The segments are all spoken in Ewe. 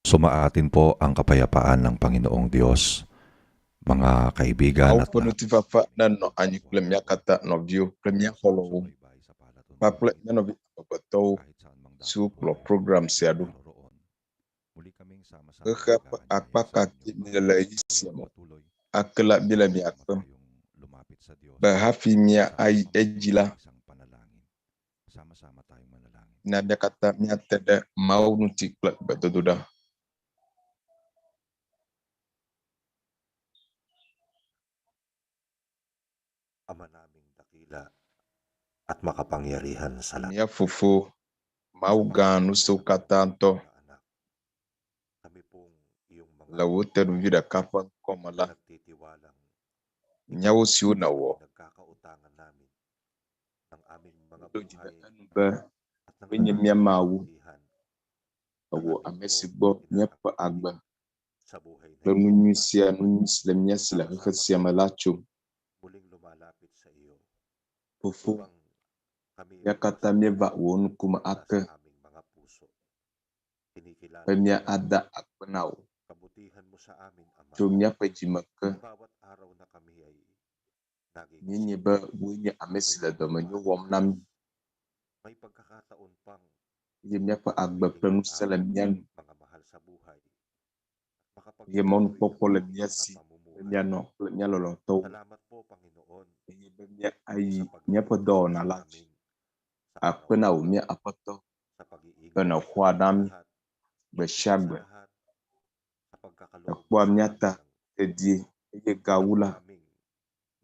Sumaatin po ang kapayapaan ng Panginoong Diyos, mga kaibigan Mawu at ƒe lahat ŋutifafa nenɔ anyi kple mía katã, nɔviwo kple mía xɔlɔ̃wo sumubaybay sa palatuntunan kpakple ito mía nɔvi amegbetɔwo kahit saan mang siwo dako po kplɔ kayo program sia ɖo. naroroon. Muli kaming sama-sama Xexea ƒe nag-aanyaya akpa sa ka inyong ke míele le ɣeyiɣi sia tayong me patuloy ake la míele na mia sama-sama kpem tayong lumapit sa Diyos be hafi mía ayi sama-sama edzi la sa isang panalangin. Sama-sama tayong manalangin. na mía katã míate ɖe Mawu ŋuti kple gbedodoɖa. Ama naming dakila at makapangyarihan sa lahat. Mía Fofo, Mawu Sa gã pangalan po nusiwo ng iyong katã ŋutɔ banal na anak, kami pong iyong mga le wò tenuvi ɖeka ƒe ŋkɔme na la, nagtitiwalang míawo ikaw siwo nèwɔ ay nagkakautangan namin ng aming mga ɖo dzi be buhay enu be at ng menye aming mía Mawu kabutihan na ewɔ amin ame si pong gbɔ míaƒe inaangkin agbe sa buhay na kple ito nu nyui upang sia nu nyui si le mía si le xexe sama-sama sia me la kaming tso. muling lumalapit sa iyo Fofo, upang Kami Mía katã míeva wò ŋkume mula ake sa aming mga puso. Kinikilala be namin míada akpe na wò kabutihan mo sa amin, Ama. tso míaƒe dzime ke. Bawat araw na kami ay Míenyae nagigising, be wòe nye ame may si le dɔmenyo ginagawa wɔm na mí may pagkakataon pang eye míaƒe agbe kple kapiling ang ŋusẽ le aming mía nu mga mahal sa buhay at eye makapagpatuloy ng mɔnukpɔkpɔ le aming mía mga si be pamumuhay. míanɔ kple mía lɔlɔ̃tɔwo Salamat po, Panginoon, eye be míayi sa míaƒe pagliligtas dɔwɔna sa la dzi. amin sa Akpe na wò araw-araw, mía Aƒetɔ sa be pag-iingat mo sa nèxɔa aming na mí lahat, gbe sia higit sa gbe. lahat, sa pagkakaloob mo Èkpɔa sa mía amin ta ng dedie eye gawu ng la, aming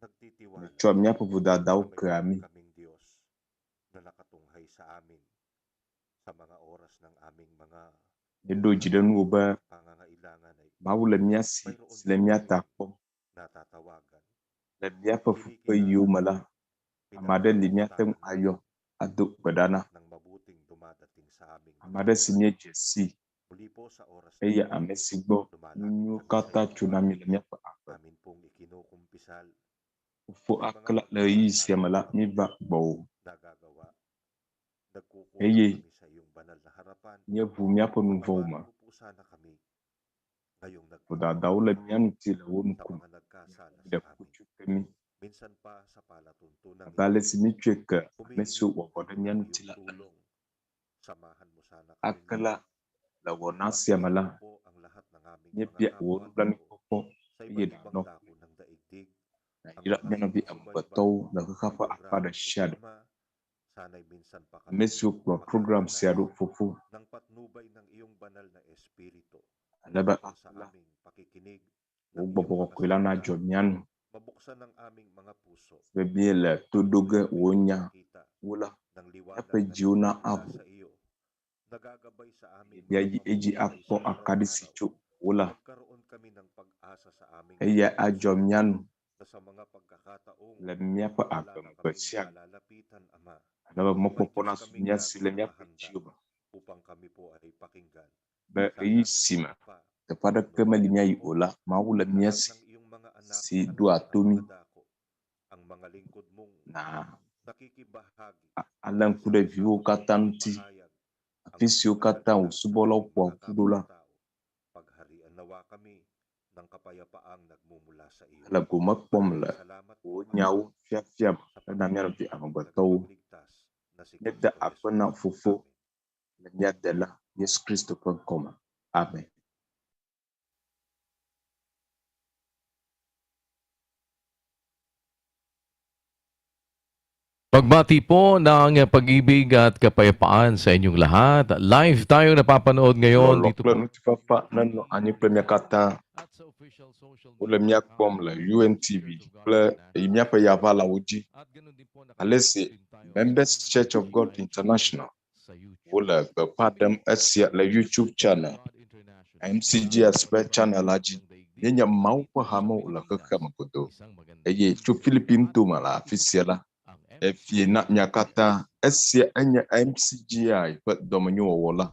nagtitiwala nètsɔa míaƒe vodadawo na kea mayroon mí. kaming Diyos na nakatunghay sa amin sa mga oras ng aming mga Míeɖo dzi ɖe nuwò be pangangailangan ay Mawu le mía si mayroon si le po mía ta kaming kpɔm. natatawagan. Le míaƒe fukpeɣiwo Kinikilala me la, ame aɖe li míate ŋu pinakakautangan ayɔ namin ado ang gbe ɖa na. lahat ng mabuting dumadating sa aming Ame mga aɖe si buhay. míedze sii Muli po sa oras na eye ito, ame si gbɔ nu lumalapit nyuiwo kami sa katã iyo, tsona Ama. mí le míaƒe agbe. Amin pong ikinukumpisal Fofo ang mga akla le ɣeyiɣi sia me la, pagkakamali míeva naming gbɔwò nagagawa. Nagkukulang eye kami sa iyong banal na harapan. míeʋu míaƒe nu vɔ̃wo Patawarin me. mo po sana kami ngayong Vodadawo le nagpapatawad mía ŋuti le wò sa ŋkume. mga nagkasala Míeɖe sa kuku amin. tso ke mí Minsan pa sa palatuntunan abe ale ito, si míetsɔe ke ame humihingi siwo po wɔ vɔ̃ ɖe kami mía ng ŋuti iyong la ene. tulong. Samahan mo sana kaming Ake la, muli. le wɔna sia me Baptisan la, mo po ang lahat ng aming mga míebia wò kapwa-tao nublanuikpɔkpɔ sa eye iba't ibang nànɔ dako ng daigdig, ang nàyra mga mía nɔvi sumusubaybay amegbetɔwo le xexea sa ƒe akpa ɖe programang sia ito, ɖe. Ama. Sana'y minsan pa Ame kaming siwo kplɔ program sia makaranas ɖo fofo ng patnubay ng iyong banal na espiritu ale be upang sa ake la, aming pakikinig wò ng iyong gbɔgbɔ mga kɔkɔe la salita, nadzɔ mía nu mabuksan ang aming mga puso. vevie le to ɖo Patuloy ge kaming wò nya makakita wo la, ng míaƒe liwanag na dziwo na nagmumula aʋu sa iyo, nagagabay sa aming mga míayi edzi pamumuhay akpɔ sa akaɖi si araw-araw. tso wò la Magkaroon kami ng pag-asa sa aming eya mga adzɔ puso mía nu na sa mga pagkakataong le míaƒe wala agbe na me gbe kaming sia gbe malalapitan, Ama, ale be may mɔkpɔkpɔ Diyos nasu kaming mía si laging le míaƒe nakahanda dziwo me upang kami po ay pakinggan. be Sana ɣeyiɣi si minsan me pa, teƒe aɖeke meli patnubayan míayi mo o la, Mawu le ang mía lahat si ng iyong mga anak si sa ɖoa lahat to ng mí mga dako, ang mga lingkod mong na nakikibahagi alé ŋku ɖe viwòwo sama-sama katã mong ŋuti, ipahayag ang afi iyong siwo mga katã wò salita sa subɔlawo aming ƒoa mga ƒu ɖo la kapwa-tao. Pagharian nawa kami ng kapayapaang nagmumula sa iyo. ele gome kpɔm Maraming le salamat wò po, Ama, nyawo fiafia me sa hena mía Panginoong nɔvi aming amegbetɔwo. tagapagligtas na si Míeda Kristo akpe na Jesus. Fofo Amen. le mía Dela Yesu Kristo ƒe ŋkɔme. Amen. Pagbati po ng pag-ibig at kapayapaan sa inyong lahat. Live tayong napapanood ngayon Lɔlɔ̃ dito kple po ŋutifafa nenɔ anyi kple mía katã. at sa official social Wole media mía kpɔm account le ng UNTV Church of God kple International. míaƒe yaʋalawo dzi. At ganun din po, Ale si nakatutok din tayo sa Members Church of God MCGI channel International sa YouTube. wole gbeƒã Kami ɖem po ay esia le YouTube Church of channel, God International. MCGS Mula ƒe sa channel la dzi. ng daigdig Míenye Mawu dito ƒe sa hamewo le Pilipinas. xexea me godoo Isang magandang eye tso gabi Philippines at tome le afi ito po sia la, ang efie na mia MCGI. katã. Esia enye MCGI ƒe dɔmenyowɔwɔ la.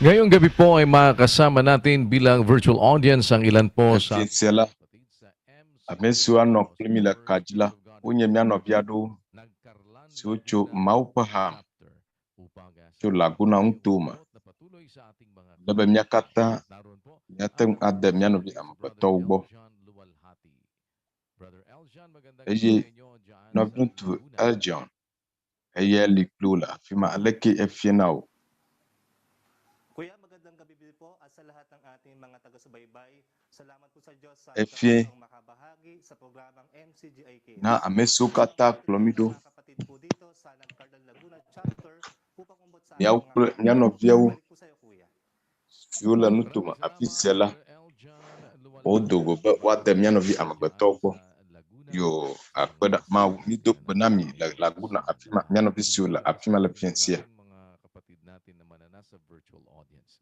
Ngayong gabi po ay makakasama natin bilang virtual audience ang ilan po sa Fiẽ sia la, ame siwo anɔ kpli mí le ka dzi la, wonye mía nɔvi aɖewo siwo tso Mawu ƒe ha me, tso Laguna ŋutome. Ale be mía katã míate ŋu ade mía nɔvi amegbetɔwo gbɔ. Eye nɔviŋutsu Eljon eyae li kpli wo le afi ma. Aleke efia na wò? Kuya, magandang gabi din po at sa lahat ng ating mga taga-subaybay. Salamat po sa Diyos sa Efie pagkakataong makabahagi sa programang MCGI Kids. na ame siwo katã kplɔ mí ɖo, Mga kapatid po dito sa Nagcarlan Laguna chapter upang umabot sa míawo ating mga kple mía nɔviawo Balik po sa'yo, Kuya. siwo le nutome afi sia la, wodo go be woade mía nɔvi amegbetɔwo gbɔ. Yo akpe ɖe Mawu, mído kpe na mi le Laguna afi ma, mía nɔvi siwo le afi ma le fiẽ sia. Mga kapatid natin na mananasa virtual audience.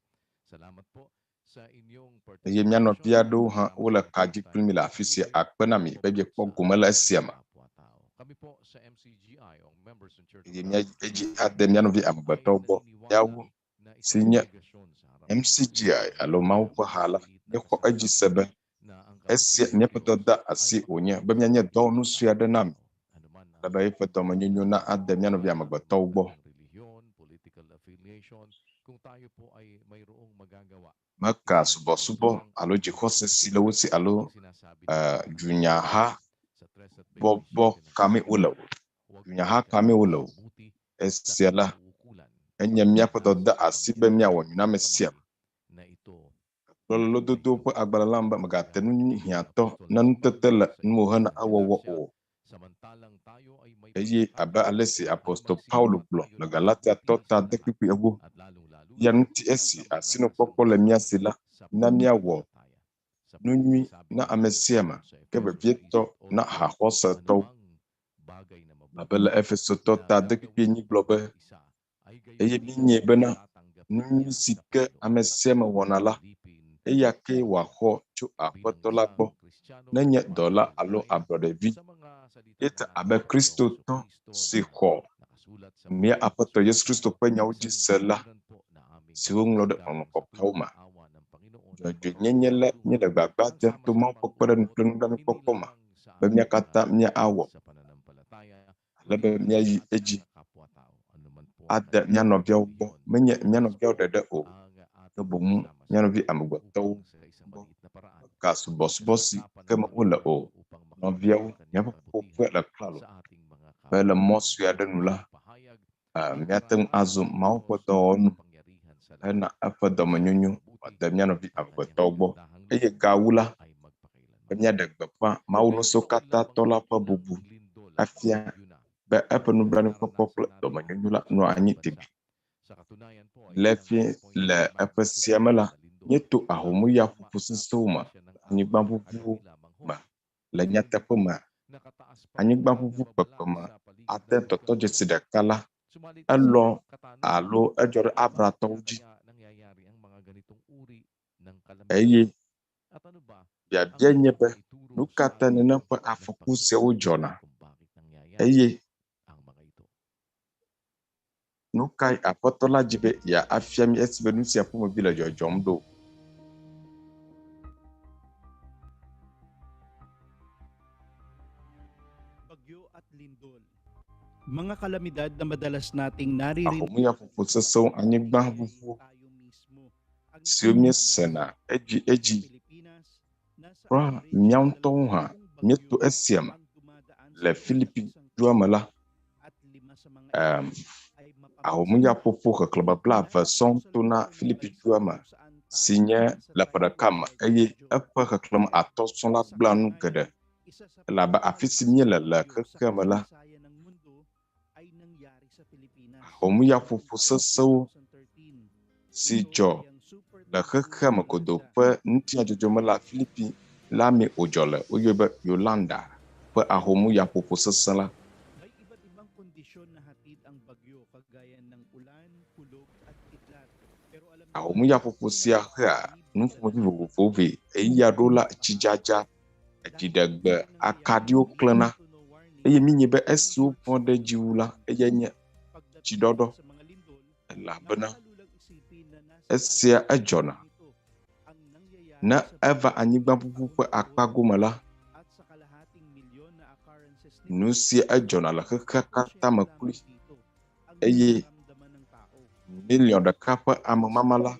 Salamat po sa inyong Eye mía nɔvi aɖewo hã wole ka dzi kpli mí le afi sia. Akpe na mi be miekpɔ gome le esia me. Kami po sa MCGI, o members ng Church of Eye God míayi edzi ade mía nɔvi amegbetɔwo gbɔ. Míawo na si isang nye obligasyon sa harap ng MCGI Panginoon alo Mawu ƒe ha la, maliit na míexɔ edzi kasalanan se be na ang esia kabutihan ng míaƒe Diyos dɔdeasi ay wònye be míanye dɔwɔnu sue aɖe na mi. Anuman Ale ang be eƒe dɔmenyonyo na ade mía nɔvi amegbetɔwo gbɔ. ng relihiyon, political affiliation, kung tayo po ay mayroong magagawa Meka subɔsubɔ alo dzixɔse si le wo si alo dunyaha bɔbɔ kamee wole o. Dunyaha kamee wole o. Esia la, enye míaƒe dɔdeasi be míawɔ nyui na ame sia ame. Gblɔ le lododo ƒe agbalẽ la me be mègate nu nyui hiãtɔ ne nutete le nuwò hena ewɔwɔ o. Eye abe ale si Apostol Paulo gblɔ le Galatiatɔ ta ade kpukpui ewo, ya ŋuti esi asinukpɔkpɔ le mía si la, na míawɔ nu nyui na ame sia ame, ke vevietɔ na haxɔsetɔwo. Abe le Efesotɔ ta ade kpukpui enyi gblɔ be, eye míenyae bena nu nyui si ke ame sia ame wɔna la, eya kee wòaxɔ tso Aƒetɔ la gbɔ, nenye dɔla alo ablɔɖevi. Ye ta abe Kristotɔ si xɔ mía Aƒetɔ Yesu Kristo ƒe nyawo dzi se la, si woŋlɔ ɖe Ŋɔŋlɔ Kɔkɔeawo me, dzɔdzɔenyenye la míele gbagba dzem to Mawu ƒe kpeɖeŋu kple nublanuikpɔkpɔ me be mía katã míawɔ ale be míayi edzi ade mía nɔviawo gbɔ. Menye mía nɔviawo ɖeɖe o, ke boŋ mía nɔvi amegbetɔwo gbɔ. Meka subɔsubɔ si ke me wole o. Nɔviawo, míaƒe ƒuƒoƒe le klalo be le mɔ sue aɖe nu la, míate ŋu azu Mawu ƒe dɔwɔnu hena eƒe dɔmenyonyo wòade mía nɔvi amegbetɔwo gbɔ. Eye gawu la, be míaɖe gbeƒã Mawu ŋusẽkatãtɔ la ƒe bubu afia be eƒe nublanuikpɔkpɔ kple dɔmenyonyo la nɔa anyi tegbee. Le fiẽ le eƒe sia me la, míeto ahomuyaƒoƒo sesẽwo me, anyigbaʋuʋuwo me. Le nyateƒe me, anyigbaʋuʋu kpekpeme ade tɔtɔdzesi ɖeka la, elɔ alo edzɔ ɖe Abratɔwo dzi eye biabiae nye be nu ka ta nenem ƒe afɔku siawo dzɔna eye nu kae Aƒetɔ la dzi be yeafia mí esi be nu sia ƒomevi le dzɔdzɔm ɖo? Bagyo at lindol. Mga kalamidad na madalas nating naririnig Ahomuyaƒoƒo sesẽwo, anyigbaʋuʋu tayo mismo. Ang siwo míesena edzi edzi Pilipinas, nasa kura average míawo ŋutɔwo hã 20 míeto bagyo esia me. ang dumadaan sa Le bawat Philippines isang dua me la, taon at lima sa mga ito ay mapambansa. ahomuyaƒoƒo xexlẽme blaeve sɔŋ tona Philippines dua me Kung saan tayo si nye nasa le ƒe ɖeka me tayo eye medyo eƒe xexlẽme atɔ̃ sɔŋ la Sa gblẽa nu katunayan, geɖe isa sa elabe afi si míele pinakamalakas le na bagyo sa xexea me la, kasaysayan ng mundo ay nangyari sa Pilipinas. ahomuyaƒoƒo Noong taong sesẽwo 2013, si ito dzɔ ay ang super le typhoon xexea me godoo Yolanda. ƒe ŋutinyadzɔdzɔ me la, Philippines la mee wòdzɔ le. Woyɔe be Yolanda ƒe ahomuyaƒoƒo sesẽ la. May iba't ibang kondisyon na hatid ang bagyo kagaya ng ulan, kulog at kidlat. Pero alam naman Ahomuyaƒoƒo natin na sia hea karaniwan nu ƒomevi vovovowo vɛ. Ɣeyiɣi aɖewo la, tsidzadza, edziɖegbe, akaɖiwo klẽna eye míenyae be esiwo vɔ̃ ɖe edzi wu la, eyae nye tsiɖɔɖɔ elabena Esia edzɔna. Ne eva anyigbaʋuʋu ƒe akpa gome la, nu sia edzɔna le xexea katã me kloe eye miliɔn ɖeka ƒe amemama la,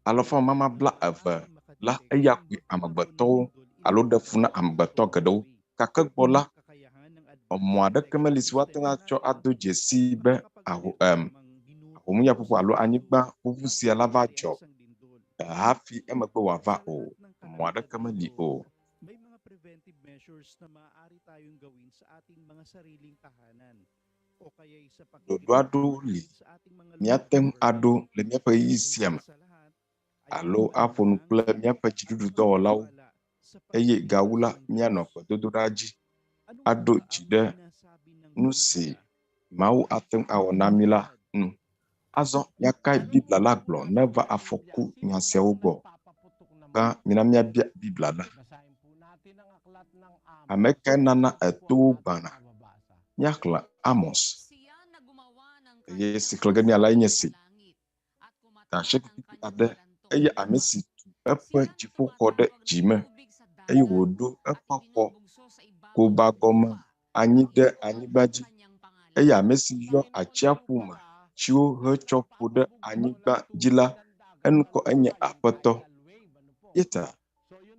alafa mama 20 la eya koe amegbetɔwo alo ɖe fu na amegbetɔ geɖewo. Gake gbɔ la, emɔ aɖeke meli si woate ŋu atsɔ ado dzesi be aho em ahomuyaƒoƒo alo anyigbaʋuʋu sia la va dzɔ hafi emegbe wòava o. Mɔ aɖeke meli o. May mga preventive measures na maaari tayong gawin sa ating mga sariling tahanan o kaya'y sa Ɖoɖo aɖewo li sa ating mga míate ŋu aɖo le míaƒe ɣeyiɣi sia me Sa lahat, alo aƒo nu kple míaƒe dziɖuɖudɔwɔlawo eye gawu la, míanɔ gbedodoɖa dzi aɖo dzi ɖe nu si Mawu ate ŋu awɔ na mí la nu. Azɔ míakae Biblia la gblɔ neva afɔku nya siawo gbɔ. Gbã, mina míabia Biblia la. Ame kae nana etowo gbãna? Míaxlẽ Amos eye si xlẽ ge míala nye si. Ta asieke ade eye ame si tu eƒe dziƒoxɔ ɖe dzime eye wòɖo eƒe xɔ gobagɔme anyi ɖe anyigba dzi eye ame si yɔ atsiaƒu me tsiwo hetsɔ ƒo ɖe anyigba dzi la, enukɔ enye Aƒetɔ. Yeta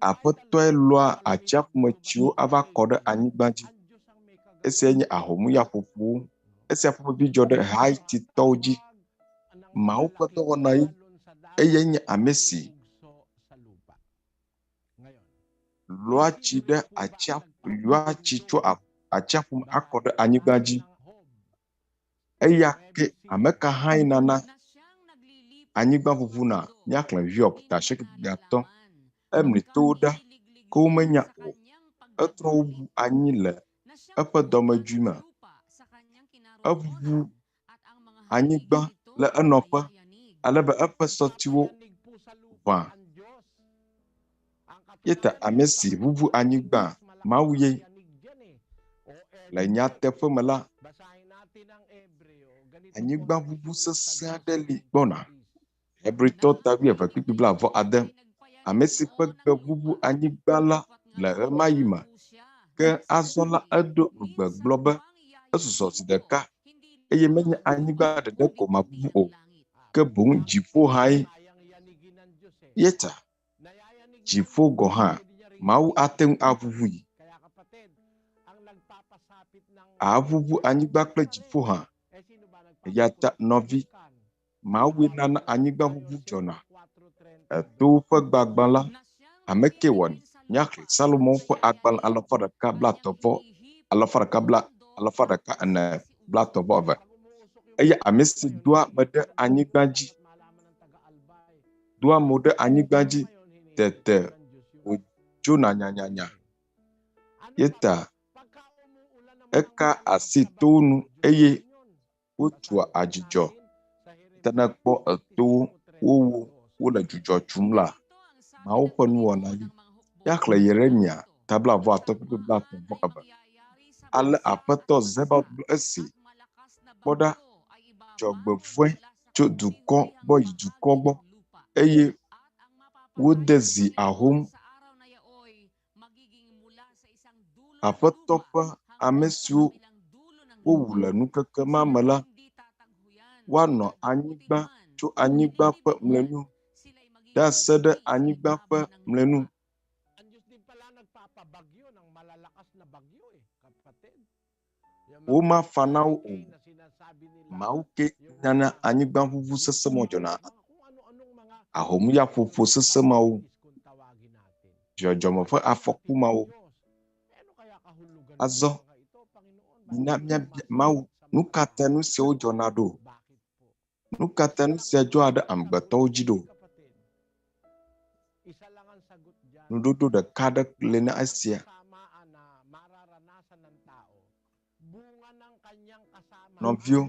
Aƒetɔe lɔa atsiaƒu me tsiwo ava kɔ ɖe anyigba dzi. Esia nye ahomuyaƒoƒowo. Esia ƒomevi dzɔ ɖe Haititɔwo dzi. Mawu ƒe dɔwɔna ye eyae nye ame si lɔa tsi ɖe atsiaƒu yɔa tsi tso atsiaƒu me akɔ ɖe anyigba dzi. Eya ke ame ka hãe nana anyigba ʋuʋuna? Míaxlẽ Hiob ta asieke atɔ̃. Emli towo ɖa ke womenya o. Etrɔ wo bu anyi le eƒe dɔmedzoe me. Eʋuʋu anyigba le enɔƒe ale be eƒe sɔtiwo ʋã. Ye ta ame si ʋuʋu anyigba Mawu ye. Le nyateƒe me la, anyigbaʋuʋu sesẽ aɖe li gbɔna. Hebritɔ ta wuieve kpukpui blaeve Ame si ƒe gbe ʋuʋu anyigba la le ɣemaɣi me. Ke azɔ la eɖo ŋugbe gblɔ be esusɔ zi ɖeka eye menye anyigba ɖeɖe ko maʋuʋu o, ke boŋ dziƒo hãe. Ye ta dziƒo gɔ̃ hã Mawu ate ŋu aʋuʋui. Aʋuʋu anyigba kple dziƒo hã. Eya ta nɔvi, Mawue nana anyigbaʋuʋu dzɔna. Etowo ƒe gbagbã la, ame kae wɔnɛ? Míaxlẽ Salomo ƒe agbalẽ alafa ɖeka blaetɔ̃ vɔ alafa ɖeka bla alafa ɖeka ene blaetɔ̃ vɔ eve. Eya ame si doa ame ɖe anyigba dzi, doa mo ɖe anyigba dzi tete wòdzona nyanyanya. Ye ta eka asi towo nu eye wotua adzudzɔ. Ta ne ekpɔ etowo wowo wole dzudzɔ tum la, Mawu ƒe nuwɔna ye. Míaxlẽ Yeremia ta blaeve kpukpui blaetɔ̃ vɔ eve. Ale Aƒetɔ Zebaot gblɔ esi, Kpɔ ɖa, dzɔgbevɔ̃e tso dukɔ gbɔ yi dukɔ gbɔ eye wode zi ahom. Aƒetɔ ƒe ame siwo wowu le ŋkeke ma me la, woanɔ anyigba tso anyigba ƒe mlɔenu ɖase ɖe anyigba ƒe mlɔenu. Womafa na wo o. Mawu ke nana anyigbaʋuʋu sesẽ mawo dzɔna. Ahomuyaƒoƒo sesẽ mawo, dzɔdzɔme ƒe afɔku mawo. Azɔ mina míabia Mawu, nu ka ta nu siawo dzɔna ɖo? Nu ka ta nu sia dzɔa ɖe amegbetɔwo dzi ɖo? Nuɖoɖo ɖeka aɖe li na esia. Nɔviwo,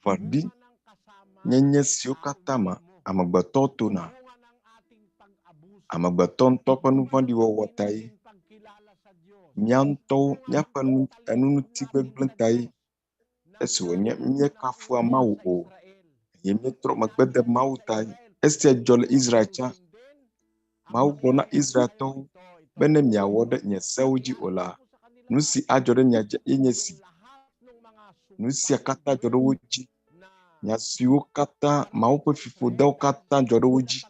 vɔ̃ɖinyenye siwo katã me amegbetɔwo tona, amegbetɔ ŋutɔ ƒe nu vɔ̃ɖi wɔwɔ tae, mía ŋutɔwo míaƒe nu enuŋutigbegblẽ tae, esi wònye míekafua Mawu o. Nye míetrɔ megbe de Mawu ta. Esia dzɔ le Israel tsã. Mawu gblɔ na Israeltɔwo be ne miawɔ ɖe nye sewo dzi o la, nu si adzɔ ɖe mia dzi ye nye si. Nu sia katã dzɔ ɖe wo dzi. Nya siwo katã Mawu ƒe fiƒodewo katã dzɔ ɖe wo dzi.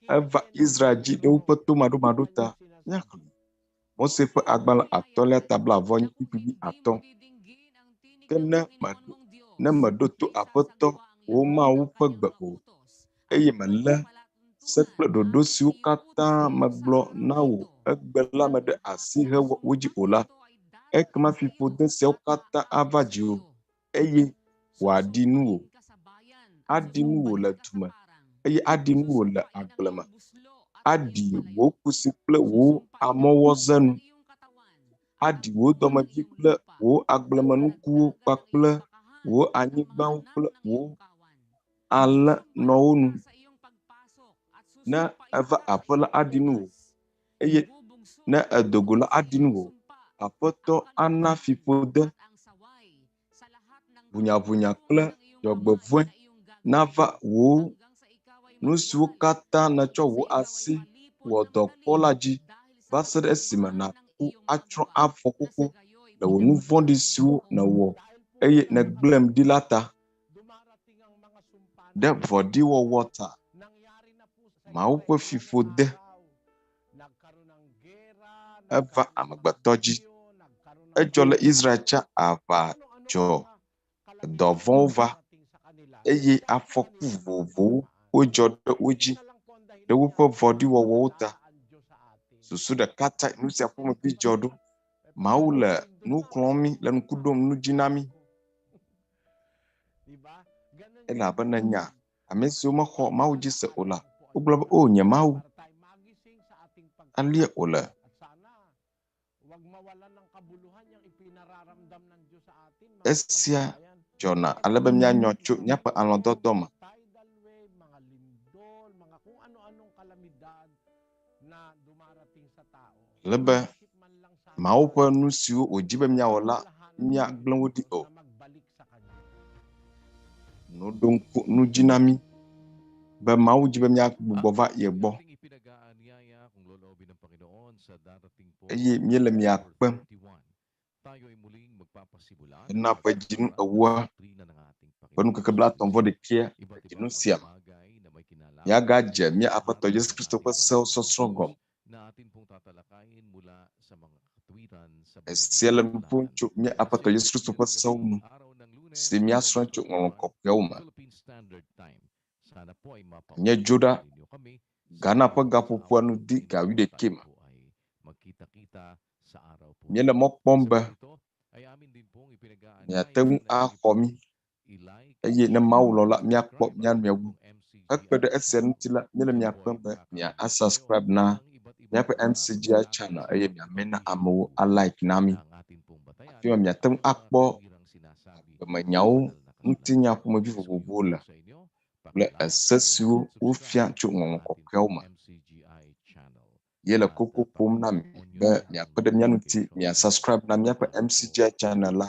Eva Israel dzi ɖe woƒe tomaɖomaɖo ta. Míaxlẽ Mose ƒe agbalẽ atɔ̃lia ta blaeve kpukpui atɔ̃. Ke ne meɖo ne meɖo to Aƒetɔ wò Mawu ƒe gbe o, eye mèlé se kple ɖoɖo siwo katã megblɔ na wò egbe la me ɖe asi hewɔ wo dzi o la, ekema fiƒode siawo katã ava dziwò eye wòaɖi nuwò. Aɖi nuwò le du me eye aɖi nuwò le agble me. Aɖi wò kusi kple wò amɔwɔze nu. Aɖi wò dɔmedzoe kple wò agblemenukuwo kpakple wò anyigbawo kple wò alẽnɔwo nu. Ne eva aƒe la, aɖi nuwò eye ne edo go la, aɖi nuwò. Aƒetɔ ana fiƒode, ʋunyaʋunya kple dzɔgbevɔ̃e nava wò nu siwo katã nètsɔ wò asi wɔ dɔ kpɔ la dzi va se ɖe esime nàku atsrɔ̃ avɔ xoxo le wò nu vɔ̃ɖi siwo nèwɔ eye nègblẽm ɖi la ta. Ɖe vɔ̃ɖiwɔwɔ ta. Mawu ƒe fiƒode eva amegbetɔ dzi. Edzɔ le Israel tsã aʋa dzɔ, dɔ vɔ̃wo va eye afɔku vovovowo wodzɔ ɖe wo dzi ɖe woƒe vɔ̃ɖiwɔwɔwo ta. Susu ɖeka tae nu sia ƒomevi dzɔ ɖo. Mawu le nu xlɔ̃m mí, le ŋku ɖom nu dzi na mí elabena nya ame siwo mexɔ Mawu dzi se o la, wogblɔ be, “O nye Mawu, alie wòle.” Esia dzɔna ale be míanyɔ tso míaƒe alɔ̃dɔdɔ me. Ale be Mawu ƒe nu siwo wòdi be míawɔ la, míagblẽ wo ɖi o. Noɖo ŋku nu dzi na mí be Mawu di be míagbugbɔ va ye gbɔ eye míele mia kpem hena ƒe dzinu ewoa ƒe ŋkeke blaetɔ̃ vɔ ɖekɛa le dzinu sia me. Míagadze mía Aƒetɔ Yesu Kristo ƒe sewo sɔsrɔ̃ gɔme. Esia le nu ƒom tso mía Aƒetɔ Yesu Kristo ƒe sewo ŋu si míasrɔ̃ tso Ŋɔŋlɔ Kɔkɔeawo me. Nye Dzoɖa, Ghana ƒe gaƒoƒoa nu de ga wuiɖekɛ me. Míele mɔ kpɔm be miate ŋu axɔ mí eye ne Mawu lɔ̃ la, míakpɔ mía nɔewo. Hekpe ɖe esia ŋuti la, míele mia kpem be mia-subscribe na míaƒe MCGI channel eye miamɛ na amewo a-like na mí. Afi ma miate ŋu akpɔ agbemenyawo ŋutinya ƒomevi vovovowo le kple ese siwo wofia tso Ŋɔŋlɔ Kɔkɔeawo me. Ye le koko ƒom na mi be miakpe ɖe mía ŋuti mia subscribe na míaƒe MCGI channel la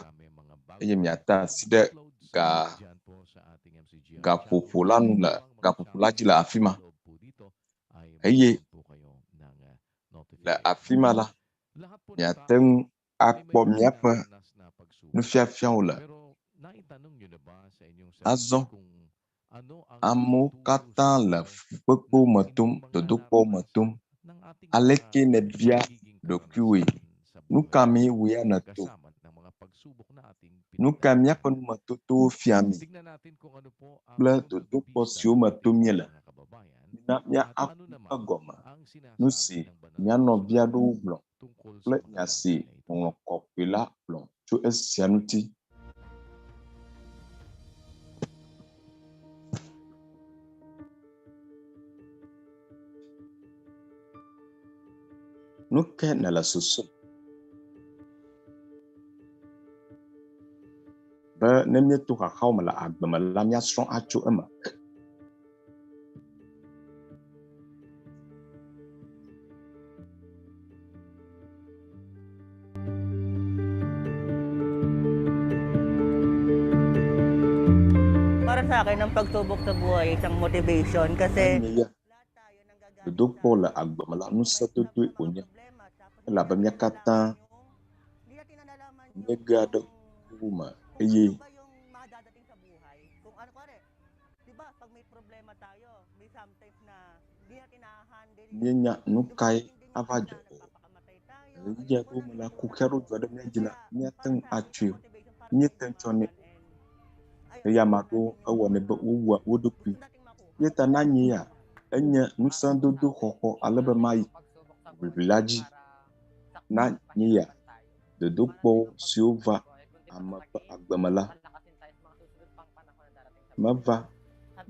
eye miate asi ɖe ga gaƒoƒo la nu le gaƒoƒo la dzi le afi ma. Eye le afi ma la, miate ŋu akpɔ míaƒe nufiafiawo le. Azɔ amewo katã le fukpekpewo me tom, dodokpɔwo me tom. Aleke nèbia ɖokuiwòe? Nu ka mee wò ya nèto? Nu kae míaƒe numetotowo fia mí kple dodokpɔ siwo me tom míele? Mina míaku egɔme nu si mía nɔvi aɖewo gblɔ kple nya si Ŋɔŋlɔ Kɔkɔe la gblɔ tso esia ŋuti. Nu kae nèle susum be ne míeto xaxawo me le agbe me la, míasrɔ̃ atso eme? sa akin, ang pagsubok sa buhay isang motivation kasi Enye ya dodokpɔ le agbe me la, ŋusẽdodoe wònye elabe mía katã míegea ɖe ku me eye Kung ano ba yung madadating sa buhay. Kung ano, kuwari, di ba, pag may problema tayo, may sometimes na hindi natin na-handle yung míenya nu kae dumadating din yung ava time dzɔ na o. nagpapakamatay tayo. Le Ayun, ɣeyiɣi aɖewo walang me la, hindi kuxi aɖewo dzɔ ɖe mía dzi la, Kaya, míate para ŋu sa akin, atsoe o. motivation para Míete tayong ŋu tsɔnɛ lumaban o. and ayun, Eya ame natin aɖewo yung ewɔnɛ be wowua wo ɖokui. gusto nating makuha. Ye ta na nye ya, enye ŋusẽdodo xɔxɔ ale be mayi ʋiʋli la dzi. Na nye ya, dodokpɔ siwo va ame ƒe agbe me la, meva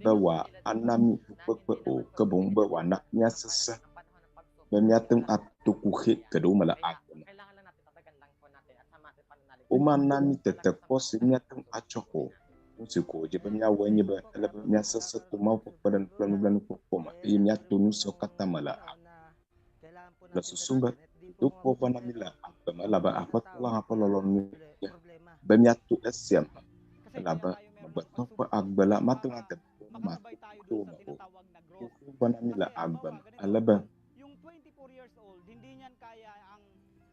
be wòana mí fukpekpe o, ke boŋ be wòana míasesẽ be míate ŋu ato kuxi geɖewo me le agbe me. Womana mí tetekpɔ si míate ŋu atsɔ o. Nu si ko wòdze be míawɔe nye be ele be míasesẽ to Mawu ƒe kpeɖeŋu kple nublanuikpɔkpɔ me eye míato nu siawo katã me le agbe me. Le susum be dodokpɔ va na mí le agbe me elabe Aƒetɔ la hã ƒe lɔlɔ̃nue nye be míato esia me elabe amegbetɔ ƒe agbe la mate ŋu ade blibo ne mato kuxiwo me o. Kuxiwo va na mí le agbe me ale be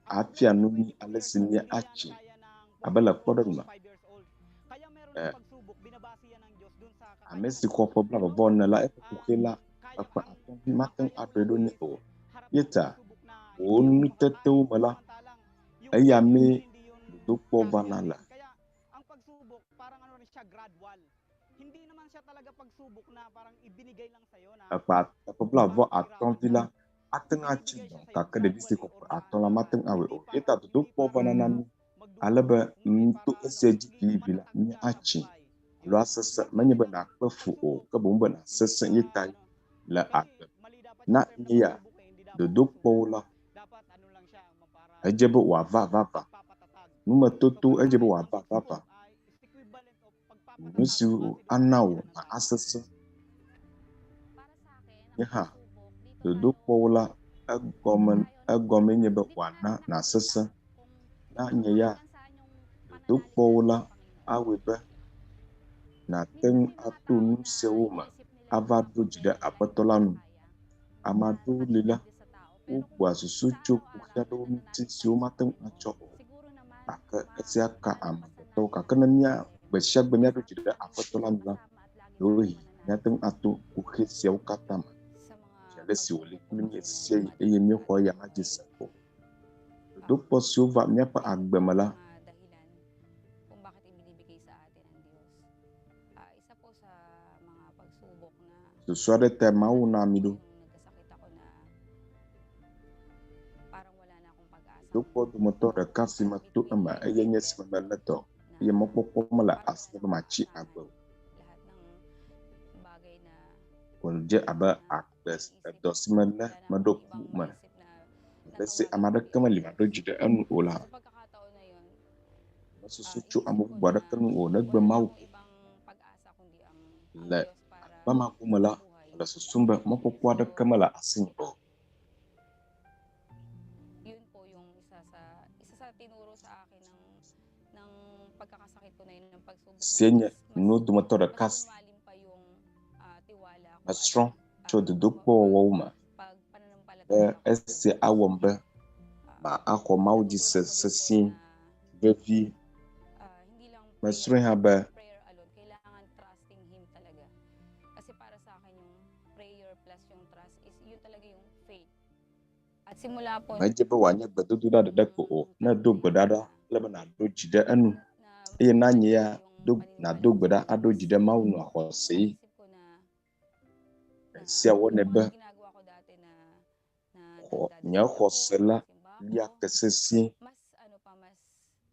afia nu mí ale si míatsi abe le kpɔɖeŋu me. E, ame si xɔ ƒe blaeve vɔ ene la, eƒe kuxi la, eƒe atɔ̃vi mate ŋu aɖɔe ɖo nɛ o. Ye ta wò nutetewo me la, eya mee dodokpɔ vana le. Eƒe eƒe blaeve atɔ̃vi la ate ŋu atsi dɔ gake ɖevi si xɔ ƒe atɔ̃ la mate ŋu awɔe o. Ye ta dodokpɔ vana na mí ale be to esia dzi vivi la míatsi alo asesẽ. Menye be nàkpe fu o, ke boŋ be nàsesẽ ye ta le agbe me. Na nye ya dodokpɔwo la, edze be wòava vava. Numetoto edze be wòava vava. Nu siwo ana wò na asesẽ. Nye hã dodokpɔwo la egɔme egɔmee nye be wòana nàsesẽ. Na nye ya dodokpɔwo la awɔe be nàte ŋu ato nu siawo me ava ɖo dzi ɖe Aƒetɔ la nu. Ame aɖewo li la, wobua susu tso kuxi aɖewo ŋuti siwo mate ŋu atsɔ o gake esia ka amegbetɔwo gake ne mía gbe sia gbe míaɖo dzi ɖe Aƒetɔ la nu la, ɖewohĩ míate ŋu ato kuxi siawo katã me zi ale si wòli kpli mí ɣe sia ɣi eye míexɔ eya hã dzi se o. Dodokpɔ siwo va míaƒe agbe me la, susu aɖe tae Mawu na mí ɖo. Dodokpɔ dometɔ ɖeka si meto eme eye nye esime melé dɔ eye mɔkpɔkpɔ mele asinye be matsi agbe o. Wòdze abe agbe edɔ si melé meɖo ku me. Ale si ame aɖeke meli maɖo dzi ɖe enu o la, mesusu tso ame bubu aɖeke ŋu o negbe Mawu ko. Le akpa ma gome la, mele susum be mɔkpɔkpɔ aɖeke mele asinye o. Yun po yung isa sa isa sa tinuro sa akin ng ng pagkakasakit ko na yun ng pagsubok na Sie yun nye mas mas nuwo dometɔ mas ɖeka si lumalim pa yung ah, tiwala ko at mesrɔ̃ tso ah, dodokpɔwɔwɔwo me pag be pananampalataya ko sa esia Diyos. awɔm be Ah, ma axɔ Mawu dzi natutunan se ko rin po sesĩe na vevie. ah, hindi lang prayer Mesrɔ̃e hã be prayer alone, kailangan trusting Him talaga. Kasi para sa akin yung prayer plus yung trust is yun talaga yung faith. At simula po medze be wòanye gbedodoɖa ɖeɖe ko o. Ne èdo gbe ɖa ɖa, ele be nàɖo dzi ɖe enu na eye na nye ya yung do nàdo paniniwala gbe sa ɖa aɖo Diyos, dzi ɖe Mawu nu axɔ see. naisip ko na na Esia yung wɔnɛ mga be ginagawa ko dati na na xɔ nagdadasal nye ako, xɔse la nagsisimba lia ako, ke sesĩe. mas ano pa, mas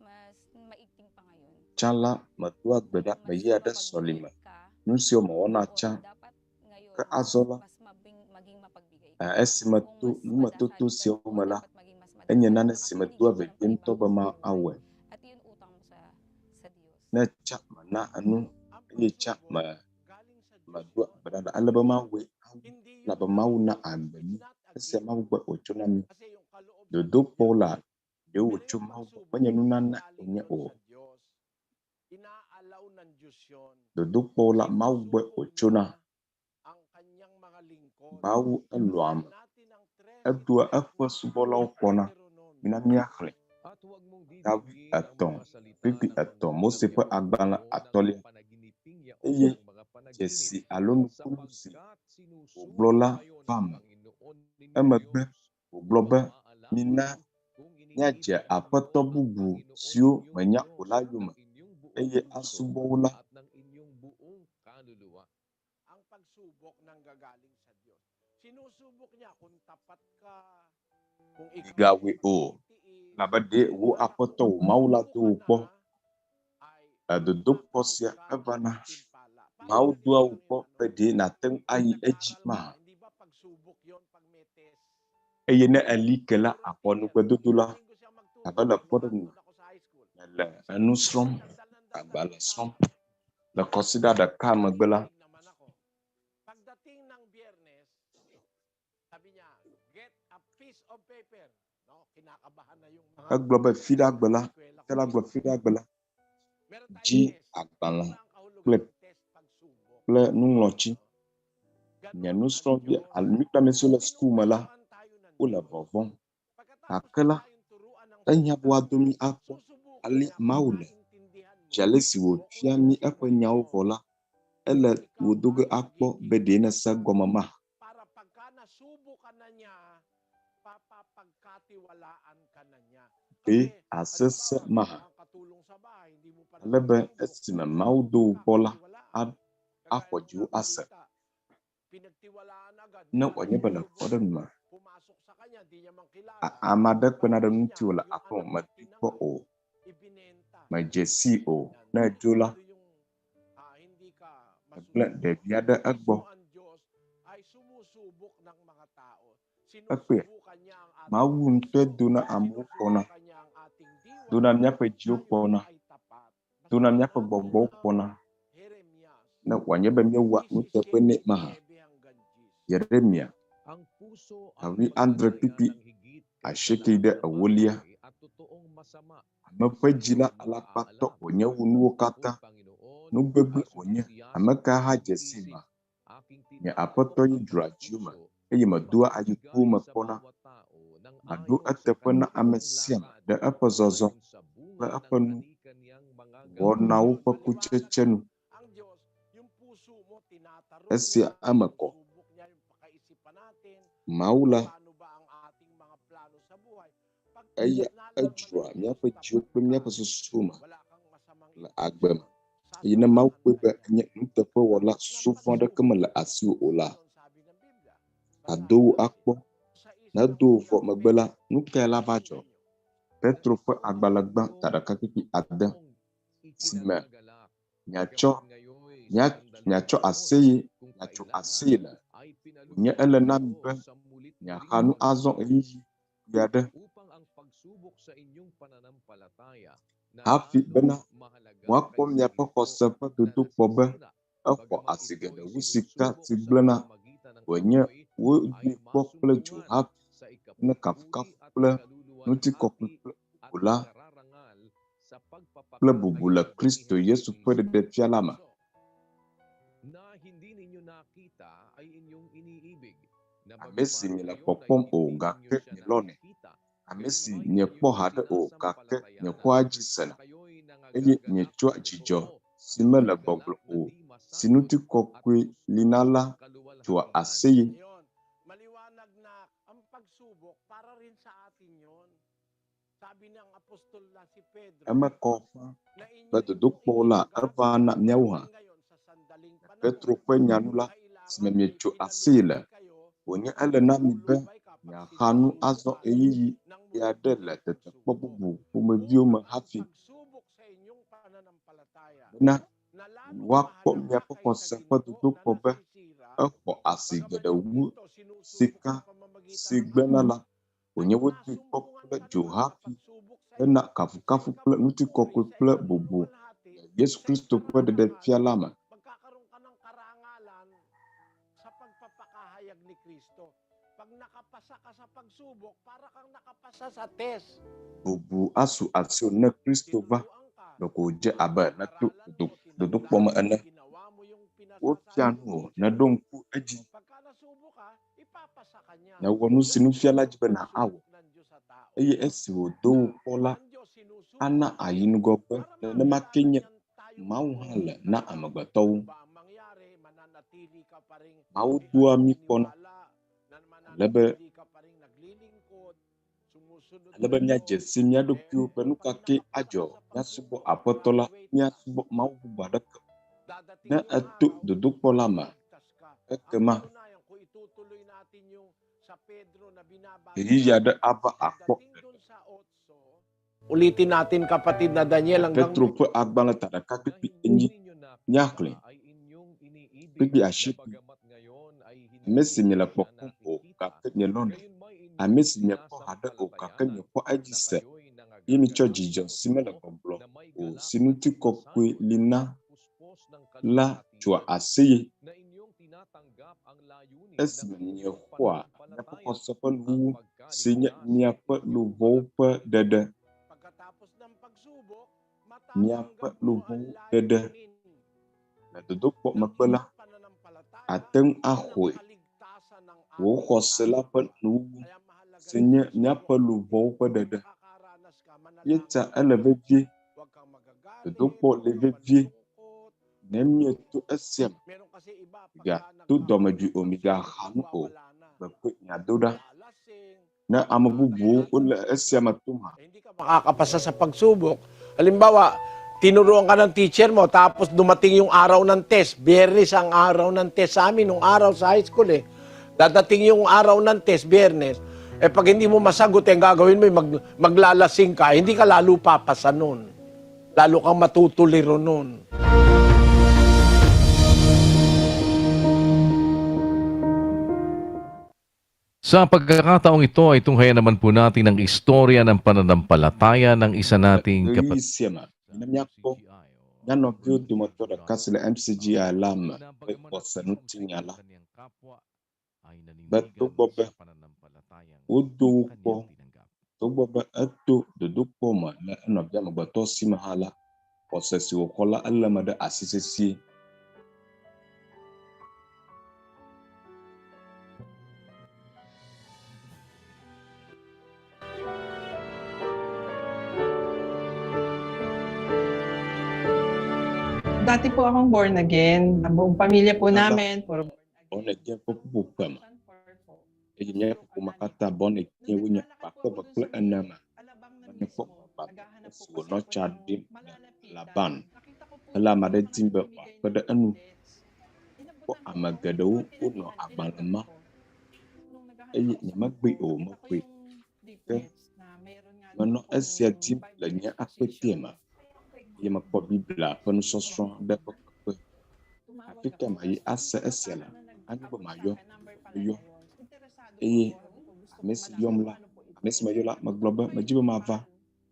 mas maigting pa ngayon. Tsã la, medoa gbe ɖa Mas meyia ɖe sɔlime. mapagbigay ka Nu siwo mewɔna o tsã dapat ke ngayon azɔ la, mas mabing, maging mapagbigay e, ka. esi Kung meto mas numetoto madasalin ka siawo noon, me la, dapat maging mas enye madasalin nane ka si kasi medoa binigay ka ng vevie ŋutɔ panibago be sa ma buhay awɔe. at yun utang mo sa sa Diyos. Ne tsã mena enu Ang eye tsã pagsubok, me galing sa Diyos medoa yun. gbe ɖa ɖa ale be mawɔe awu Hindi yun elabe Mawu na agbe it's mí. not a Esia gift. Mawu gbɔe wòtso na mí. Kasi yung kaloob ng Diyos Dodokpɔwo yan. la, ɖewo Pero wòtso yung Mawu gbɔ. pagsubok, Menye nunana galing wònye yun o. sa Diyos. Inaalaw ng Diyos Dodokpɔwo la, Mawu gbɔe wòtsona. Mawu elɔ̃a ame. Edoa eƒe subɔlawo kpɔna. Mina míaxlẽ ta 3:3 Mose ƒe agbalẽ atɔ̃lia eye dzesi alo nukunu si wògblɔ la va eme. Emegbe wògblɔ be, Mina míadze aƒetɔ bubu siwo menya o la yome eye asubɔ wo la. Migawɔe o, elabe ɖe wò Aƒetɔ wò Mawu la do wò kpɔ. Le dodokpɔ sia evana. Mawu doa wò kpɔ be ɖe nàte ŋu ayi edzi mahã. Eye ne èli ke la, àxɔ nugbedodo la. Abe le kpɔɖeŋu me, nèle enu srɔ̃m, agbalẽ srɔ̃m. Le kɔsiɖa ɖeka megbe la, egblɔ be Fiɖagbe la, fiala gblɔ Fiɖagbe la, dzi agbalẽ kple kple nuŋlɔtsi. Nye nusrɔ̃vi alo mí kple ame siwo le suku me la, wole vɔvɔ̃m. Gake la, ehiã be woado mí akpɔ ale Mawu le. Zi ale si wòfia mí eƒe nyawo vɔ la, ele wò do ge akpɔ be ɖe nèse egɔme mahã. Ɖe asese mahã. Ale be esime Mawu do wò kpɔ la, axɔ dziwò ase. Ne wòanye be le kpɔɖeŋu me, ame aɖe kpena ɖe ŋutiwò le aƒeme mèdoe kpɔ o, mèdze sii o, ne èdzo la, ègblẽ ɖevia ɖe egbɔ. Ekpɔe, Mawu ŋutɔe dona amewo kpɔna, dona míaƒe dziwo kpɔna, dona míaƒe gbɔgbɔwo kpɔna, ne wòanye be míewɔa nuteƒe nɛ mahã. Yeremya ta 78:8. Ame ƒe dzi la alakpatɔ wònye wu nuwo katã, nu gbegblẽ wònye, ame ka hã dze sii ma? Nye Aƒetɔ ye dzroa dziwo me, eye medoa ayikuwo me kpɔna. Maɖo eteƒe na ame sia ame ɖe eƒe zɔzɔ kple eƒe nuwɔnawo ƒe kutsetse nu. Esia eme kɔ. Mawu la, eya edzroa míaƒe dziwo kple míaƒe susuwo me le agbe me. Eye ne Mawu kpɔe be ènye nuteƒewɔla susu vɔ̃ aɖeke mele asiwò o la, ado wò akpɔ. Ne edo wò vɔ megbe la, nu kae la va dzɔ? Petro ƒe agbalẽ gbã ta 1:6 si me miatsɔ mia miatsɔ aseye miatso aseye le. Wònye ele na mi be miaxa nu azɔ ɣeyiɣi kpui aɖe hafi bena woakpɔ miaƒe xɔse ƒe dodokpɔ be exɔ asi geɖe wu sika si gblẽna wònye wodoe kpɔ kple dzo hafi ne kafukafu kple ŋutikɔkɔe kple bubu la kple bubu le Kristo Yesu ƒe ɖeɖefia la me. Ame si miele kpɔkpɔm o gake mielɔ̃nɛ, ame si miekpɔ haɖe o gake miexɔa edzi sena, eye mietsɔa dzidzɔ si mele gbɔgblɔ o, si ŋutikɔkɔe li na la tsoa aseye. Eme kɔ ƒã be dodokpɔ la eva na míawo hã. Le Petro ƒe nya nu la, si me mietso aseye le, wònye ele na mi be miaxa nu azɔ ɣeyiɣi ʋɛ aɖe le tetekpɔ bubu ƒomeviwo me hafi, bena woakpɔ miaƒe xɔse ƒe dodokpɔ be exɔ asi geɖe wu sika si gblẽna la, wònye wodoe kpɔ kple dzo hafi hena kafukafu kple ŋutikɔkɔe kple bubu le Yesu Kristo ƒe ɖeɖefia la me. Bubu asu asiwò ne Kristo va, ɖeko wòdze abe nèto dodokpɔ dodokpɔ me ene. Wofia nu wò nèɖo ŋku edzi. Nèwɔ nu si nufiala di be nàawɔ eye esi wòdo wò kpɔ la, ana àyi ŋgɔgbe nenema kee nye Mawu hã le na amegbetɔwo. Mawu doa mí kpɔna ale be ale be míadze si mía ɖokuiwo be nu ka kee adzɔ míasubɔ Aƒetɔ la, míasubɔ Mawu bubu aɖeke o. Ne èto dodokpɔ la me, ekema ɣeyiɣi aɖe ava akpɔ ɖeɖe. Ulitin natin kapatid na Daniel hanggang Petro ƒe agbalẽ ta ɖeka kpukpui enyi míaxlẽe. Kpukpui asieke. Ame si miele kpɔkpɔm o gake mielɔ̃nɛ, ame si miekpɔ haɖe o gake miexɔa edzi se, ye mitsɔ dzidzɔ si mele gbɔgblɔ o si ŋutikɔkɔe li na la tsoa aseye esime miexɔa miaƒe xɔse ƒe nuwuwu si nye miaƒe luʋɔwo ƒe ɖeɖe. Miaƒe luʋɔwo ɖeɖe. Le dodokpɔ megbe la, àte ŋu axɔe wò xɔse la ƒe nuwuwu si nye míaƒe luʋɔwo ƒe ɖeɖe. Ye ta ele vevie, dodokpɔ li vevie ne míeto esia me. Migato dɔmedzoe o, migaxa nu o, gbekoe miado ɖa. Ne ame bubuwo wole esia me tom hã. Hindi ka makakapasa sa pagsubok. Halimbawa, tinuruan ka ng teacher mo, tapos dumating yung araw ng test. Biyernes ang araw ng test sa amin, nung araw sa high school eh. Dadating yung araw ng test, Biyernes. Eh pag hindi mo masagot, eh, ang gagawin mo, eh, maglalasing ka, eh, hindi ka lalo papasa nun. Lalo kang matutuliro nun. Sa pagkakataong ito ay tunghayan naman po natin ang istorya ng pananampalataya ng isa Le nating ɣeyiɣi kapatid sia me, sa mina míakpɔ MCGI o mía nɔviwo Brother dometɔ ɖeka John si le MCGI la me na ƒe bagaman xɔse nag-uusap ŋutinya sa la kanyang kapwa ay be nanindigan togbɔ be sa pananampalatayang wodo wo kpɔ, kanyang tinanggap. togbɔ be eto dodokpɔ me le enɔvia amegbetɔ si me hã la, xɔse si wòxɔ la ele eme ɖe asi sesĩe. Dati po akong born again. Ang buong pamilya po Meva namin, puro born born again. again ƒe ƒuƒoƒe me San po. eye míaƒe ƒome katã born again Nung wonye naglalakad akpe po eve ako dun kple sa may ene me. alabang na Menye kpɔ mismo, baba naghahanap esi po kasi wònɔ ako tsa ng ɖim le malalapitan. Laban Nakita ko po hele yung ame aɖe mga dim be nagbibigay wòakpe ng ɖe enu. leaflets. Kpɔ Inabutan ko ame po, geɖewo hindi ko wonɔ pinalihan, agbalẽ tinanggap mam ko. Nung naghahanap eye ako sa nyemegbee Google, o, nakita ko meƒoe. yung Ke leaflets na meron nga daw menɔ esia pong dim le Bible nye akpetea exposition. me eye mekpɔ Biblia ƒe nusɔsrɔ̃ ɖe ƒe kpekpe. Tumawag Afi ka ako. mayi Tapos ase may bata esia le? na Anyo be nag-abot sa mayɔ, akin, number pala meyɔ niya yun. Interesado po eye ako. Sabi ko, gusto ame kong si malaman yɔm kung la, ano po ito. ame si meyɔ la, megblɔ be Totoo medzi be yung mava. lokal.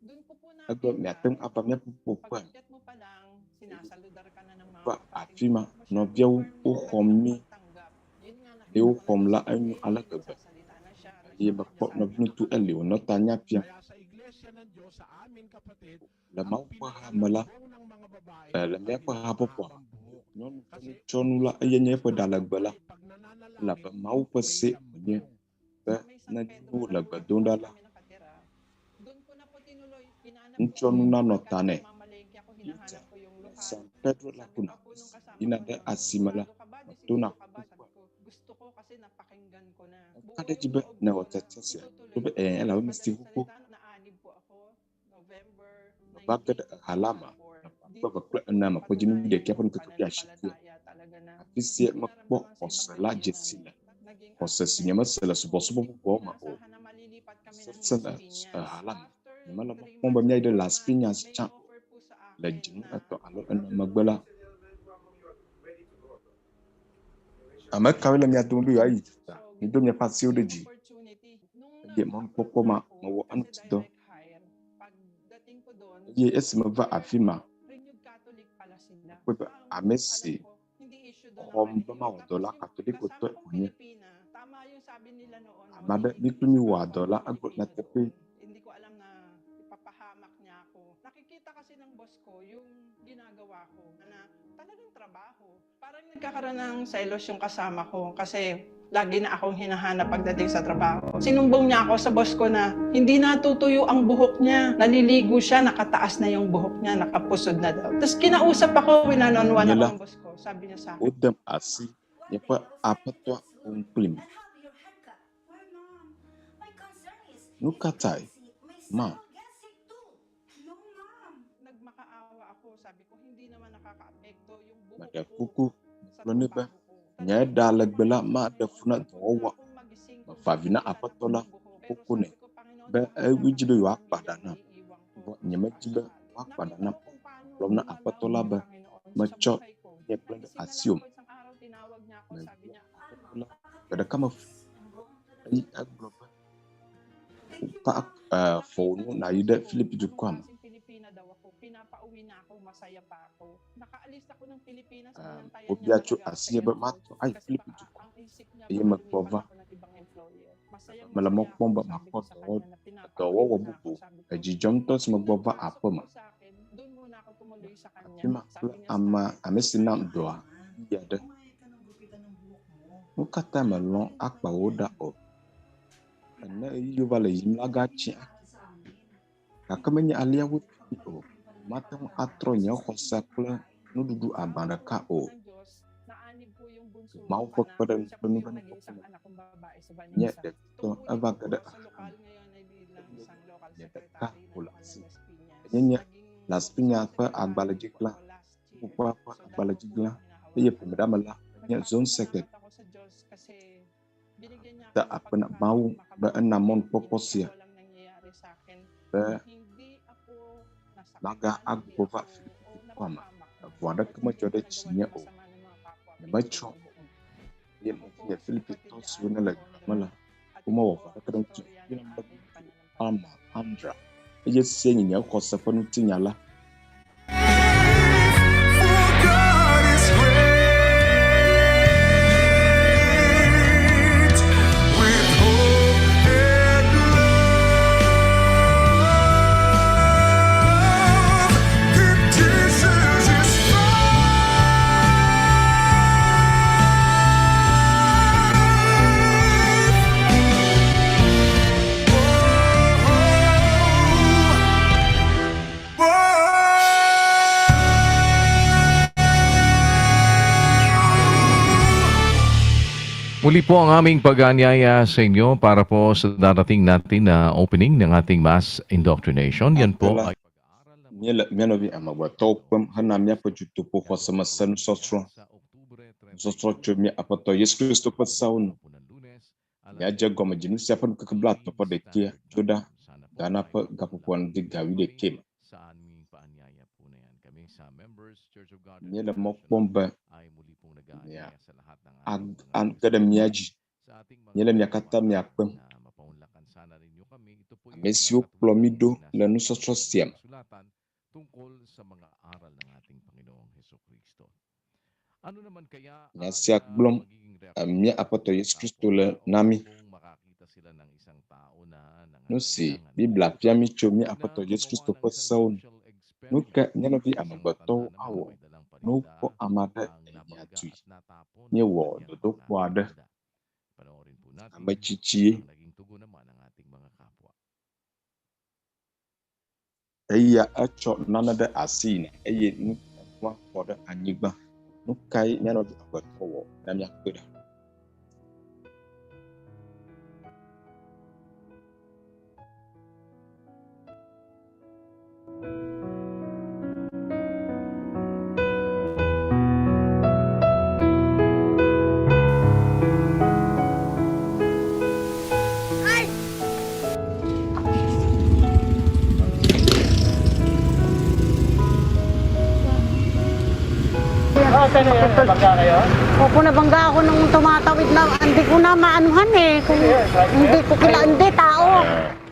Doon ko po Egblɔ nakita. miate ŋu ava míaƒe ƒuƒoƒea me. Pag-akyat mo pa lang, sinasaludar ka na ng mga Va kapatid afi mo. ma, Masyadong nɔviawo warm yung woxɔm kanilang mí pagtanggap. Yun nga eye nakita ko na woxɔm la nasa enyo ale eh, gbegbe nagsasalita na siya, eye mekpɔ nagsabi nɔviŋutsu Eli wònɔ ta nya fiam. Kaya sa Iglesia ng Diyos, sa amin kapatid, Le ang Mawu ƒe hame la, pinakalambo ng mga babae eh, le ang míaƒe habɔbɔa, pinakahabang buhok. nyɔnu ƒe Kasi nutsɔnu la eye nye eƒe ɖa legbe la pag elabe nananalangin, Mawu ƒe may se wònye lambong. be Sa may San ne Pedro nyɔnuwo le Laguna gbe po dom ɖa kasi la, kami nakatira. Doon ko na po tinuloy. Hinanap ko ŋutsɔnu ulit. nanɔ Pagka ta nɛ. namamalengke ako, Ye ta hinahanap ko yung le lokal. San Pedro Sabi Laguna pa po nung esi kasama yina ko ɖe noon, asime la, sigurado ka ba? metona Desidido ka ba? Sabi ƒuƒoƒea. ko, gusto ko kasi napakinggan ko na. Eka Buo ɖe edzi yung be loob newɔ ko na tiatia sia itutuloy to be ko. ɛ̃ elabe mesi Madaling xoxo. salita, naanib po ako. November Meva ge ɖe eha la me 19, le 2004. ƒe akpe Dito eve ko kple po ene me ƒe dzinu napatunayan wuiɖekɛ ƒe yung ŋkeke wuiasiekɛ. pananampalataya talaga na Afi sia hindi ko mekpɔ naramdaman sa xɔse ibang la dze si relihiyon. le. Naging Xɔse si accident nyemese le po. subɔsubɔ Hindi ko bubuawo me o. inaasahan na malilipat kami ng Sese Las le Piñas. eha la me. After Nyemele mɔ 3 kpɔm be months míayi or ɖe 4 Las months, Piñas may tsã o. offer po sa Le akin dzinu na etɔ̃ alo ene megbe la, ame kawoe le mia dome be yewoayi duta? So, Mido ganun miaƒe po asiwo ɖe yung dzi. opportunity. Nung Eye nag-apply mɔnukpɔkpɔ na ma ako, mewɔ kasi eŋuti dɔ. direct hire, pagdating ko doon, Eye esi meva they're afi ma, renewed Catholic pala sila. mekpɔe be Ang ame alam si ko, hindi issue doon ang xɔm be relihiyon. mawɔ dɔ Tapos la yung Katolikotɔe kasama kong wònye. Pilipina, tama yung sabi nila noon, Ame aɖe magiging mí kpli issue mí wɔa kapwa dɔ la mo egblɔ Pilipino nyateƒee. doon. Hindi ko alam na ipapahamak niya ako. Nakikita kasi ng boss ko yung ginagawa ko na talagang trabaho. Parang nagkakaroon ng selos yung kasama ko kasi lagi na akong hinahanap pagdating sa trabaho. Sinumbong niya ako sa boss ko na hindi natutuyo ang buhok niya. Naliligo siya, nakataas na yung buhok niya, nakapusod na daw. Tapos kinausap ako, winanonwan Nye ako la, ng boss ko. Sabi niya sa akin, wodem asi míaƒe Aƒetɔa ƒom kplim. Nu ka tae? Ma, nagmakaawa ako. Sabi ko, hindi naman nakakaapekto yung buhok meɖe ko kuku sa gblɔ nɛ be trabaho ko. nye ɖa legbe la maɖe fu na dɔwɔwɔa. Mefa avi na Aƒetɔ la koko nɛ be edzi be yewoakpa ɖa nam. Vɔ nyemedi be woakpa ɖa nam o. Gblɔm na Aƒetɔ la be metsɔ nye kple ɖe asiwò me. Meyɔ Aƒetɔ la gbe ɖeka mefu eye egblɔ be pa fɔ wò nu nàyi ɖe Filipi dukɔa me. Kasing Pilipina daw ako. Pinapauwi na ako, masaya pa ako. Nakaalis ako ng Pilipinas, binantayan niya Wobia tso talaga ako sa asinye be airport. matrɔ ayi Kasi Filipi baka dukɔa ang isip niya, eye baka mekplɔ lumipat va. ako ng ibang employer. Masayang Mele mɔ masaya kpɔm ako, be sabi makpɔ ko sa dɔwɔ kanya na pinapauwi dɔwɔwɔ na ako. bubu. Sabi ko, Edzi dzɔm ŋutɔ si nung megbɔ va nagpasok aƒe me. po sa akin, doon muna ako tumuloy sa kanya. Afi ma Sabi kple niya sa amea akin, ame si nam dɔa yia ɖe. Nu ka ta melɔ̃ akpa wò ɖa o? Ene ɣeyiɣi wova le yiyim la gatsi ake. Gake menye alea wofi o. Mate ŋu atrɔ nye xɔse kple nuɖuɖu agbã ɖeka o. ng Diyos, naanib po yung bunso Mawu kong ƒe anak. kpeɖeŋu Siya kple po yung nublanuikpɔkpɔ nag-iisang me anak kong babae sa nye Vanessa. ɖevitɔ Tungkulin eva ko ge ɖe po sa axame lokal ngayon ay bilang enye isang local nye ɖeka secretary ko ng le asi. Las Piñas. Enye nye Naging Las Piñas zone ƒe secretary po agbalẽdzigla, ako last year. ƒuƒoƒoa ƒe So dalawa po agbalẽdzigla yung eye hinahawakan ƒome ko. ɖamela nye zone Nagpapasalamat secretary. ako sa Diyos kasi binigyan niya Da ako ng akpe na Mawu pagkakataon be ena makabawi. Hindi mɔnukpɔkpɔ po sia walang nangyayari sa akin. be Hindi ako maga nasaktan, hindi agbugbɔ va ako Filipi o dukɔa me. napahamak. Eʋu aɖeke Kasi medzɔ hindi ɖe po nagawa dzinye ng o. masama ng mga kapwa Nyemetsɔ Pilipino noon. eye Ako po, nɔvinye Filipitɔ kapatid ni siwo ne le Alma dua me la, Ondra. At ito womewɔ po ʋu ang aɖeke ɖe ŋuti o. istorya Yina ng be ating ŋutsu Alma pananampalataya. Andra eye sie nye nye xɔse ƒe ŋutinya la. For God is great with hope and love. Keep Jesus is Muli po ang aming pag-anyaya sa inyo para po sa darating natin na opening ng ating mass indoctrination. Yan po Aƒe la ay míele mía nɔvi amegbetɔwo kpem hena míaƒe dutoƒo xɔsemese nusɔsrɔ̃. Nusɔsrɔ̃ tso mía Aƒetɔ Yesu Kristo ƒe seawo nu. Míadze gɔme dzinu sia ƒe ŋkeke blaetɔ̃ ƒe ɖekɛ tso ɖa Ghana ƒe gaƒoƒo ŋdi ga wuiɖekɛ me. sa aming paanyaya po na yan. Kami sa Members Church of God Míele mɔ kpɔm be ay muli pong mía nag-aanyaya sa lahat ng ag ating mga age ɖe mía dzi. sa ating mga Míele mia katã miakpem. na mapaunlakan sana ninyo kami. Ito po yung Ame mga siwo kplɔ mí katuwirang ɖo le sinasabi nusɔsrɔ̃ sa sia me. kasulatan tungkol sa mga aral ng ating Panginoong Heso Kristo. Ano naman kaya Nya ang sia gblɔm magiging mía reaksyon ng Aƒetɔ mga Yesu Kristo kapwa le tao na mí. kung makakita sila ng isang tao na Nu si nangangailangan ng Biblia fia mí tso mía na Aƒetɔ Yesu gumawa Kristo ng ƒe isang sewo nu. social Nu ke experiment. mía nɔvi Isang amegbetɔwo matanda naman na awɔ may dalang ne paninda wokpɔ ame aɖe ang ehiã nabangga tui. at natapon ang Míewɔ kanyang mga dodokpɔ aɖe. paninda. Panoorin po natin Ame tsitsie. ang naging tugon naman ng ating mga kapwa. Eya etsɔ nane ɖe asi yina eye nu nua kɔ ɖe anyigba. Nu kae mía nɔvi amegbetɔ wɔ na míakpɔe ɖa? Opo, nabangga ako nung tumatawid na, hindi ko na maanuhan eh. Kung, hindi ko kila, hindi tao.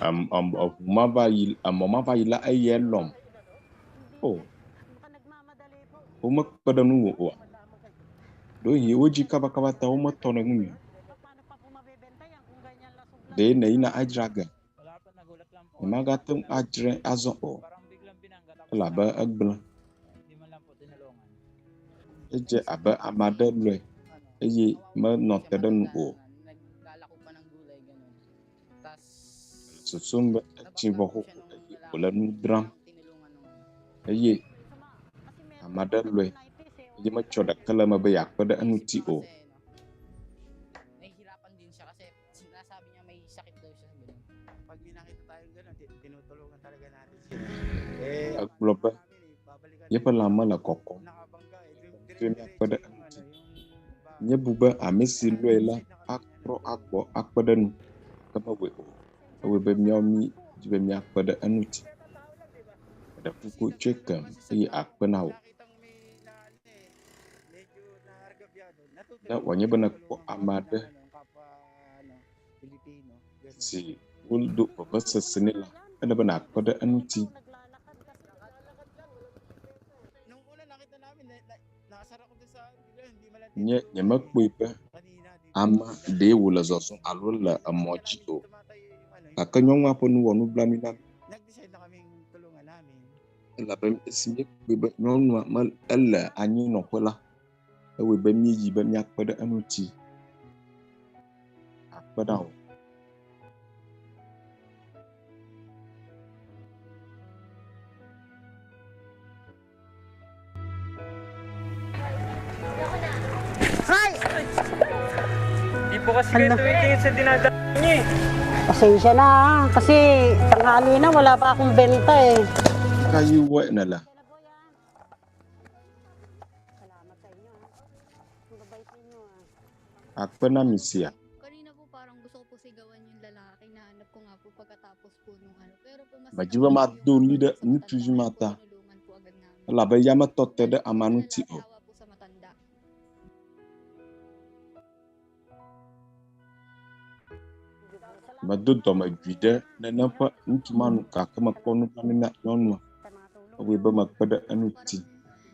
Am am eʋu ma va yi emɔ ma va yi la eye lɔm. O womekpe ɖe nuwò oa? Ɖewohĩ wodzi kabakaba ta wometɔ ɖe ŋuwò o. Ɖe nèyina adzra ge? Nyemagate ŋu adzrae azɔ o elabe egblẽ. Edze abe ame aɖe lɔe eye menɔ te ɖe enu o. Ele susum be etsi vɔ xoxo eye wòle nu dzram eye ame aɖe lɔe eye metsɔ ɖeke le eme be yeakpe ɖe eŋuti o. Egblɔ be yeƒe lãme le kɔkɔm be míakpe ɖe eŋuti. Míebu be ame si lɔe la atrɔ agbɔ akpe ɖe enu ke mewɔe o. Ewɔe be míawo mídi be míakpe ɖe eŋuti. Ɖe kuku tsɔe kem eye akpe na wò. Ne wòanye be nèkpɔ ame aɖe si wodo vevesese nɛ la, ele be nàkpe ɖe eŋuti. Nye nyemekpɔe be ame ɖee wòle zɔzɔm alo le emɔ dzi o. Gake nyɔnua ƒe nu wɔ nublanui nam elabe esi míekpɔe be nyɔnua me ele anyinɔƒe la, ewɔe be míeyi be míakpe ɖe eŋuti. Akpe na wò. Ay! Hindi po kasi kayo tumitingin sa dinadaan niyo eh. Pasensya na ah, kasi tanghali na wala pa akong benta eh. Ka yi wɔe nèle? Salamat sa inyo ah. Ang babait ninyo ah. Akpe na mi sia. Kanina po parang gusto ko po sigawan yung lalaki. Nahanap ko nga po pagkatapos po nung ano. Pero po mas Medzi be mado ɣli ɖe ŋutsuvi ma ta tinulungan po agad namin. elabe eya metɔ te ɖe amea ŋuti o. Awa po sa matanda. Medo dɔmedzoe ɖe nenem ƒe ŋutsu ma nu gake mekpɔ nublanui na nyɔnua. Ewɔe be mekpe ɖe eŋuti.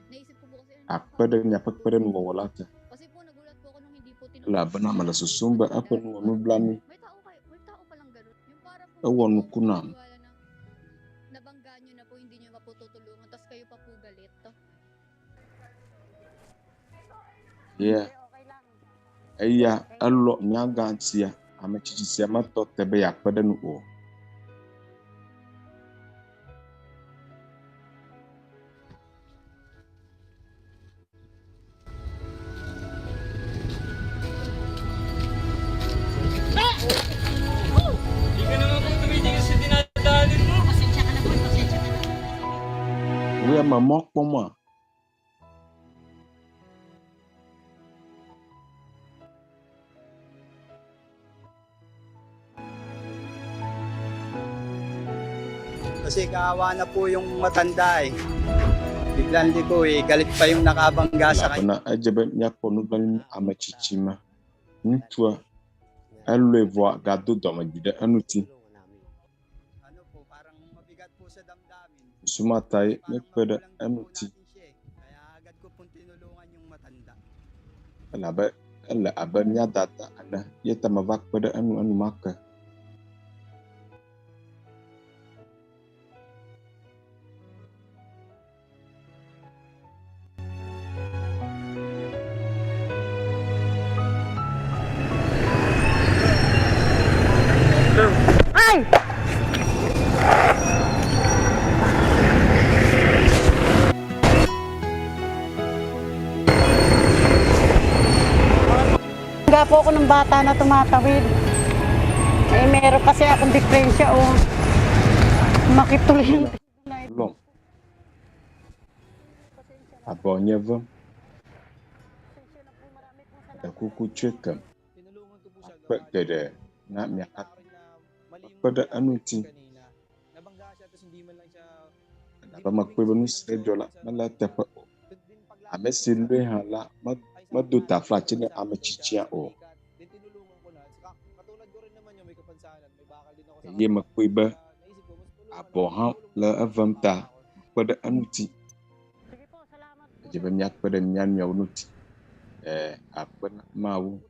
Naisip ko po kasi ano Akpe ɖe miaƒe kpeɖeŋuwɔwɔ la ta Kasi po nagulat po ako nung hindi po elabena mele susum be eƒe nu wɔ nublanui. May tao kayo, may tao palang ganun. Yung para po Ewɔ nuku nam. wala na nabangga nyo na po, hindi nyo pa po tutulungan, tapos kayo pa po galit. Ya eya elɔ nyagã sia ame tsitsi sia metɔ te be yeakpe ɖe enu o. Hindi ka naman po tumitingin sa dinadaanan mo. Pasensya ka na po, pasensya ka na. Wò ya me mɔ kpɔm a? Kasi kaawa na po yung matanda eh. Biglang liko eh, galit pa yung nakabangga sa kanya. Elabena edze be míakpɔ nublanui na ame tsitsi ma. Ŋutsua elɔe vɔa gado dɔmedzoe ɖe eŋuti. Ano po, parang mabigat po sa damdamin. Susu ma tae míekpe ɖe eŋuti Kaya agad ko pong tinulungan yung matanda. elabe ele abe mía dada ene ye ta meva kpe ɖe enu enumake. Ay! Nga po ako ng bata na tumatawid. Eh, meron kasi akong diferensya oh. Makituloy yung Lɔm. Abɔ nye vem. Ɖe kuku tsɔe kem. Akpe geɖe na mia katã. Mekpe ɖe eŋuti elabe mekpɔe be nu si dzɔ la mele eteƒe o. Ame si lɔe hã la medo taflatse ne ame tsitsia o. Eye mekpɔe be abɔ hã le evem ta mekpe ɖe eŋuti. Edze be míakpe ɖe mía nɔewo ŋuti. Ɛɛ akpe na Mawu.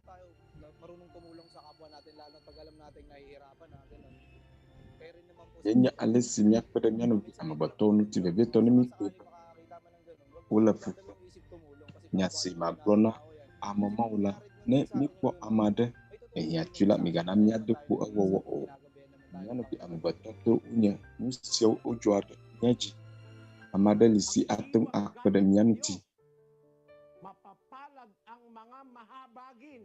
Yenye ale si míakpe ɖe mía nɔvi amegbetɔwo ŋuti vevietɔ ne míkpɔe be wole fu kpem. Nya si magblɔ na ame mawo la, ne míkpɔ ame aɖe ehiã tui la, migana míado kpo ewɔwɔ o. Mía nɔvi amegbetɔ to wonye. Nu siawo wodzɔa ɖe mía dzi. Ame aɖe li si ate ŋu akpe ɖe mía ŋuti.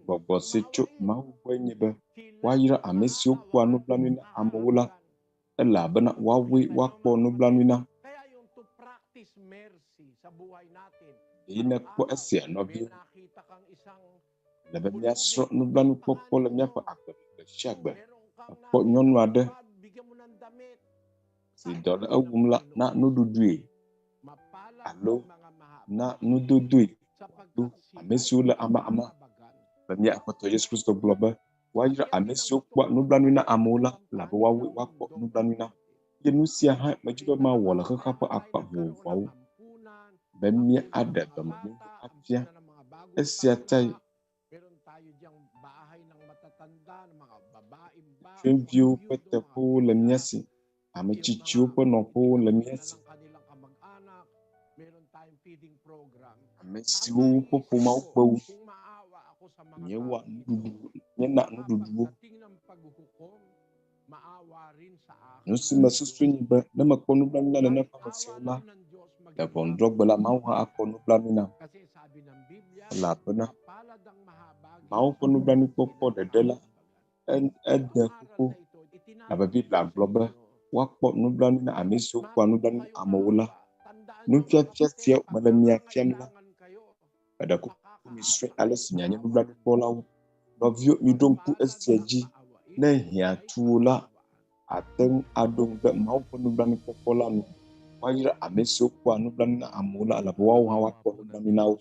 Gbɔgbɔ si tso Mawu gbɔe nye be woayra ame siwo kpɔa nublanui na amewo la, elabena woawoe woakpɔ nublanui na. Ɖe nèkpɔ esia, nɔviwo? Ele be míasrɔ̃ nublanuikpɔkpɔ le míaƒe agbe me gbe sia gbe. Èkpɔ nyɔnu aɖe si dɔ le ewum la, na nuɖuɖui alo na nudodoe wòado ame siwo le amaama. Be mía Aƒetɔ Yesu Kristo gblɔ be, woayra ame siwo kpɔa nublanui na amewo la, elabe woawoe woakpɔ nublanui na. Eye nu sia hã medi be mawɔ le xexea ƒe akpa vovovoawo be míaɖe dɔmenyonyo afia. Esia tae tsyɔ̃eviwo ƒe teƒewo le mía si, ame tsitsiwo ƒe nɔƒewo le mía si, ame siwo woƒe ƒomeawo kpe wu. Míewɔa nuɖuɖu, míena nuɖuɖu wo. Nu si mesusui nye be ne mekpɔ nublanui na nenem ƒe ame siawo la, le ʋɔnudrɔ̃gbe la, Mawu hã akpɔ nublanui nam. Elabena Mawu ƒe nublanuikpɔkpɔ ɖeɖe la, ede xoxo. Abe Biblia gblɔ be woakpɔ nublanui na ame siwo kpɔa nublanui na amewo la. Nufiafia sia mele mia fiam la, meɖe kuku misrɔ̃e ale si mianye nublanuikpɔlawo. Nɔviwo, miɖo ŋku esia dzi. Ne hiã tu wò la, àte ŋu aɖo ŋu ɖe Mawu ƒe nublanuikpɔkpɔ la nu. Woayra ame siwo kpɔa nublanui na amewo la elabe woawo hã woakpɔ nublanui na wo.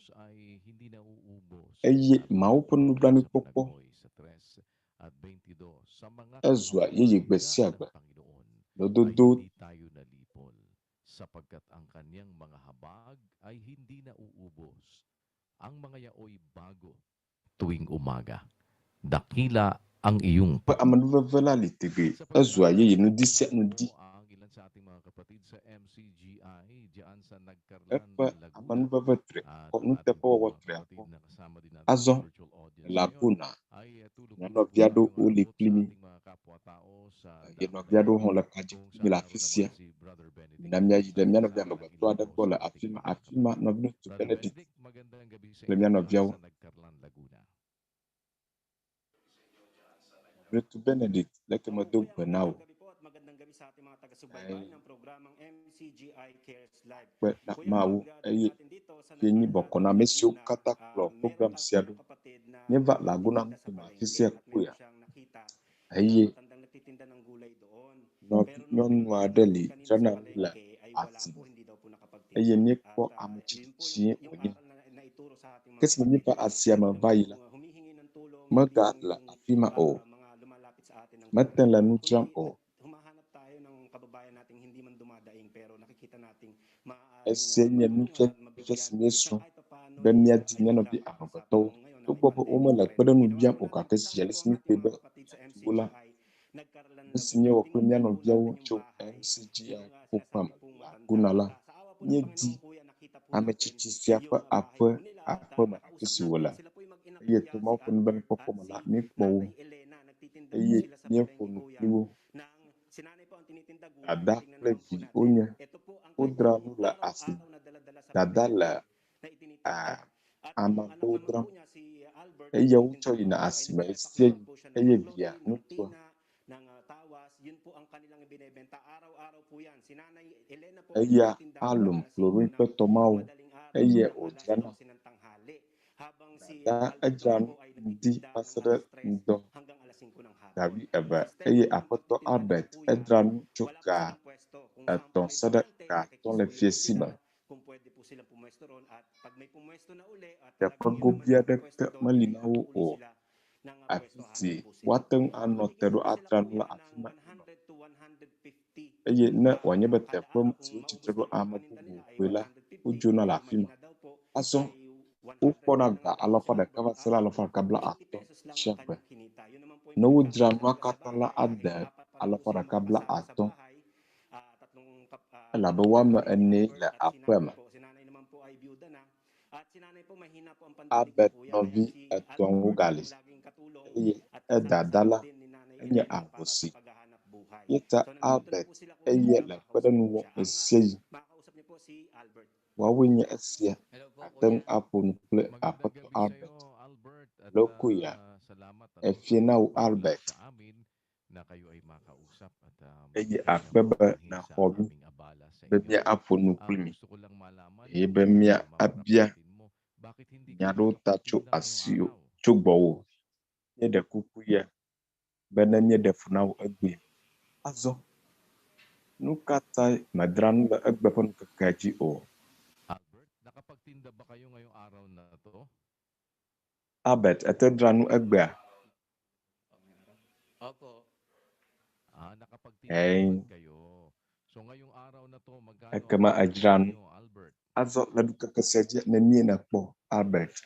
Eye Mawu ƒe nublanuikpɔkpɔ ezua yeye gbe sia gbe. Lododo sapagkat ang kanyang mga habag ay hindi nauubos. Ang mga yaoy bago tuwing umaga. Dakila ang iyong ƒe amenuveve la li tegbee. Ezua yeye ŋdi sia ŋdi. ang ilan sa ating mga kapatid sa MCGI diyan sa Nagcarlan, Eƒe Laguna. amenuveve tri At akɔ, ang ating nuteƒewɔwɔ mga tri kapatid akɔ. na kasama din natin sa Azɔ virtual audience le ngayon Laguna, ay mía tulog-tulog nɔvi po aɖewo tayong woli abot kpli sa mí ating mga kapwa-tao sa eye nɔvi aɖewo hã Dakbayan le ka dzi kung kpli mí le saan afi naroon sia. naman si Brother Benedict Mina míayi sa ɖe mía nɔvi sa amegbetɔ aɖe Ilocos gbɔ le sa afi ating ma. mga Afi ma, kapatid. nɔviŋutsu Brother Benedict Benedict, magandang gabi sa kple mía inyo dyan nɔviawo. sa Nagcarlan, Laguna. Nɔviŋutsu Benedict, leke medo gbe na wò. Taga-subaybay ng programang MCGI Cares Live. Kpe na Mawu eye fienyi bɔkɔ na ame siwo katã kplɔ program sia ɖo. Míeva Laguna nutome afi sia kpuia eye nɔvi nyɔnu aɖe li dzrana nu le asime eye míekpɔ ame tsitsie wònye. Ke esime míeva asia me va yi la, megale afi ma o. Mete le nu dzram o. Esia nye nufiafia si míesrɔ̃ be míadi mía nɔvi amegbetɔwo togbɔ be womele kpeɖeŋu biam o gake zi ale si míekpɔe be míatu wo la, nu si míewɔ kple mía nɔviawo tso MCGI program Laguna la, míedi ame tsitsi sia ƒe aƒe aƒeme afi si wòle eye to Mawu ƒe nublanuikpɔkpɔ me la, míekpɔ wo eye míeƒo nu kpli wo. Dada kple vi wonye. Wodzra nu le asi. Dada le amagbewo dzram eye wotsɔ yina asime ɣe sia ɣi eye via ŋutsua eya alum chlorine ƒe tɔmawo eye wòdzrana. Dada edzra nu ŋdi va se ɖe ŋdɔ ga wuieve eye aƒetɔ Albert edzra nu tso ga etɔ̃ se ɖe ga atɔ̃ le fiẽsi me. Teƒe gobi aɖeke meli na wo o. Afi si woate ŋu anɔ te ɖo adzra nu le afi ma enɔ. Eye ne wòanye be teƒe si wotsi tre ɖo ame bubu koe la, wodzona le afi ma. Azɔ wokpɔna ga alafa ɖeka va se ɖe alafa ɖeka bla atɔ̃ sia gbe. Ne wodzra nua katã la, ade alafa ɖeka bla atɔ̃ elabe woame enee le aƒea me. Albert nɔvi etɔ̃wo gali eye edada la enye ahosi. Eya ta Albert eye le kpeɖeŋu wɔm ɣe sia ɣi. Woawoe nye esia ate ŋu aƒo nu kple Aƒetɔ Albert. Hello kuya, efia na wò Albert eye akpe be nàxɔ mí be míaƒo nu kpli mi eye be míabia nya aɖewo ta tso asiwò tso gbɔwò. Míeɖe kuku ya be ne míeɖe fu na wò egbea. Azɔ, nu ka tae mèdra nu le egbe ƒe ŋkekea dzi o? Albert, nakapagtinda ba kayo ngayong araw na to? Albert, ète dzra nu egbea? Opo. Ah, nakapagtinda Ɛ̃. naman kayo. So ngayong araw na to, magkano ang Ekema kinikita èdzra nu. ninyo, Albert? Azɔ le ŋkeke sia dzi nenie nèkpɔ, Albert?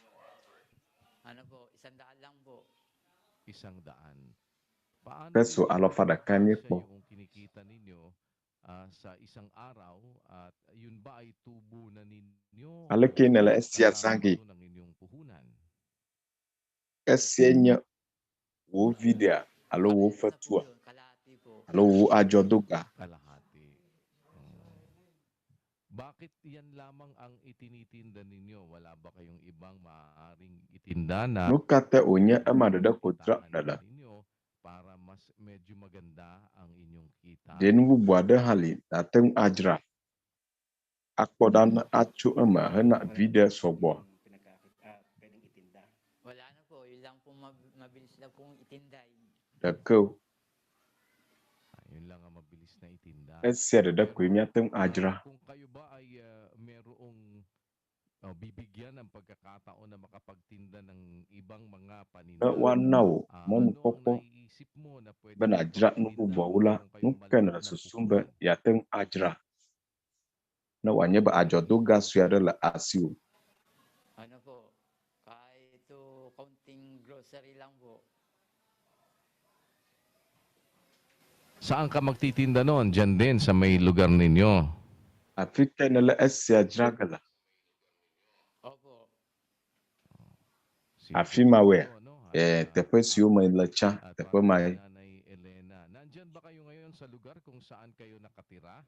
Ano po, 100 lang po. 100. Paano Peso ninyo alafa ɖekae pinagkakasya míekpɔ. yung kinikita ninyo sa isang araw at yun ba ay tubo na ninyo Aleke o nèle esia zã kasama ba gee? dun ang inyong puhunan? Esia nye wò viɖea alo wò Parehas na po fetua yun, kalahati po. alo wò adzɔdoga? Kalahati. Bakit yan lamang ang itinitinda ninyo? Wala ba kayong ibang maaaring itinda na Nu ka tae wònye ema ɖeɖe ko dzram kitaan nèle? ninyo para mas medyo maganda ang inyong kita? Ɖe nu bubu aɖe hã li nàte ŋu adzra akpɔ ɖa ne atso eme hena viɖe sɔgbɔ? Wala na po, yun lang po mabilis na pong itinda. Ɖeke o. Yun lang ang mabilis na itinda. Esia ɖeɖe koe Pero míate ŋu adzra. kung kayo ba ay merong bibigyan ng pagkakataon na makapagtinda ng ibang mga Ne paninda, woana wò ano ang mɔnukpɔkpɔ naiisip mo na pwede be mong nàdzra nu pagtinda kung bubuawo la, meron nu kayong kae maliit nèle na susum be puhunan? yeate ŋu adzra ne wòanye be adzɔdoga sue aɖe le asiwò? Ano po, kahit to kaunting grocery lang po. Saan ka magtitinda noon? Diyan din sa may lugar ninyo. Afi kae nèle esia dzra ge le? Opo. Sige Afi ma woea? po, no? At, Ẽ, teƒe siwo me le tsã, at teƒe para kay mae. Nanay Elena. Nandyan ba kayo ngayon sa lugar kung saan kayo nakatira?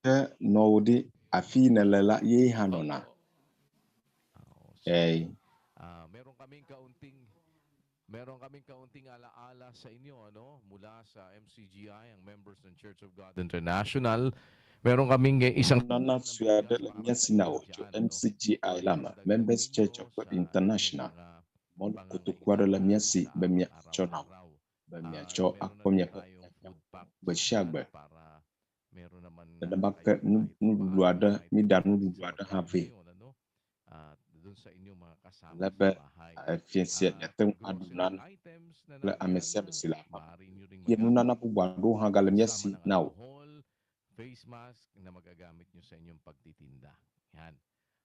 Ke nɔwò ɖe, afi yi nèle la, ye hã nɔna. Opo. Oo, sige. Ẽ. Ah, meron kaming kaunting alaala sa inyo ano mula sa MCGI, ang Members ng Church of God International. Meron kaming isang Nunana ng sue aɖe bigas le para mía sa si na inyo wò tso dyan, ano? MCGI Para la me, madagdag Members Church ninyo of God sa inyong International. mga Mɔnu kotoku aɖe le mía pangangailangan si sa be míatsɔ na wò, araw-araw. be At míatsɔ meron na akpɔ din míaƒe tayong hiahiãwo food packs gbe sia dyan gbe. para meron naman Nenema ke kayo nu kahit nuɖuɖu paano aɖe, may míɖa pagdating nuɖuɖu sa aɖe hã pagkain vɛ. ngayon, ano? At dun sa inyong mga kasama Ale sa be bahay. efia sia At míate ŋu aɖu grocery nane items na kple ame nandyan, sia ame si le aƒea me. maaari nyo ring Ye nunana magamit bubu aɖewo hã gale mía kasama si ng na wò. alcohol, face mask na magagamit nyo sa inyong pagtitinda. Yan.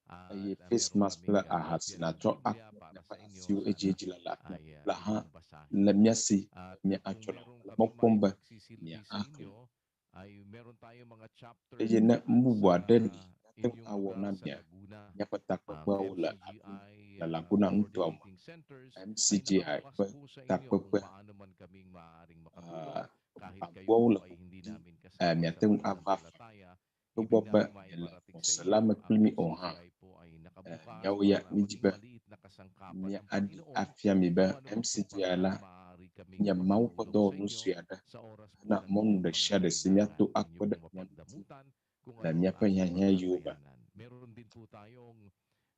Eye At face meron mask kple kaming aha si kopya ng nàtsɔ Biblia akpɔ para míaƒe sa inyo. asiwo Sana edziedzi le afi ay la hã inyong basahin. le mía si At mía kung atsɔ na wò. meron Le mɔ kaming kpɔm be maipagsisilbi mía sa axlẽ. inyo, ay meron tayong mga chapters Eye ne dyan nu bubu sa aɖe li míate ŋu inyong awɔ lugar na sa mía, Laguna. míaƒe Ang takpekpeawo le afi MCGI le Laguna nutoa me, coordinating centers ay MCGI nakabukas ƒe po sa inyo kung takpekpe paano man kaming maaaring makatulong kahit kayo agbɔwo po le ay hindi ƒoƒu namin kasama sa míate ŋu ava faa pananampalataya. togbɔ Ibig be namin miele maiparating sa xɔse la inyo me ang kpli mí o hã, MCGI po ay nakabukas míawo ya para mídzi maging be maliit na kasangkapan ng míaɖi Panginoon afia mi be kung ano man pong MCGI paraan la maaari kaming nye Mawu ƒe makatulong sa dɔwɔnu inyo sue aɖe sa oras po hena ng mɔnu inyong ɖe sia ɖe si míato pangangailangan, akpe inyo ɖe pong mía ŋuti mapagdamutan kung le ano ang míaƒe aming hiahiã yiwo me. makakayanan. Meron din po tayong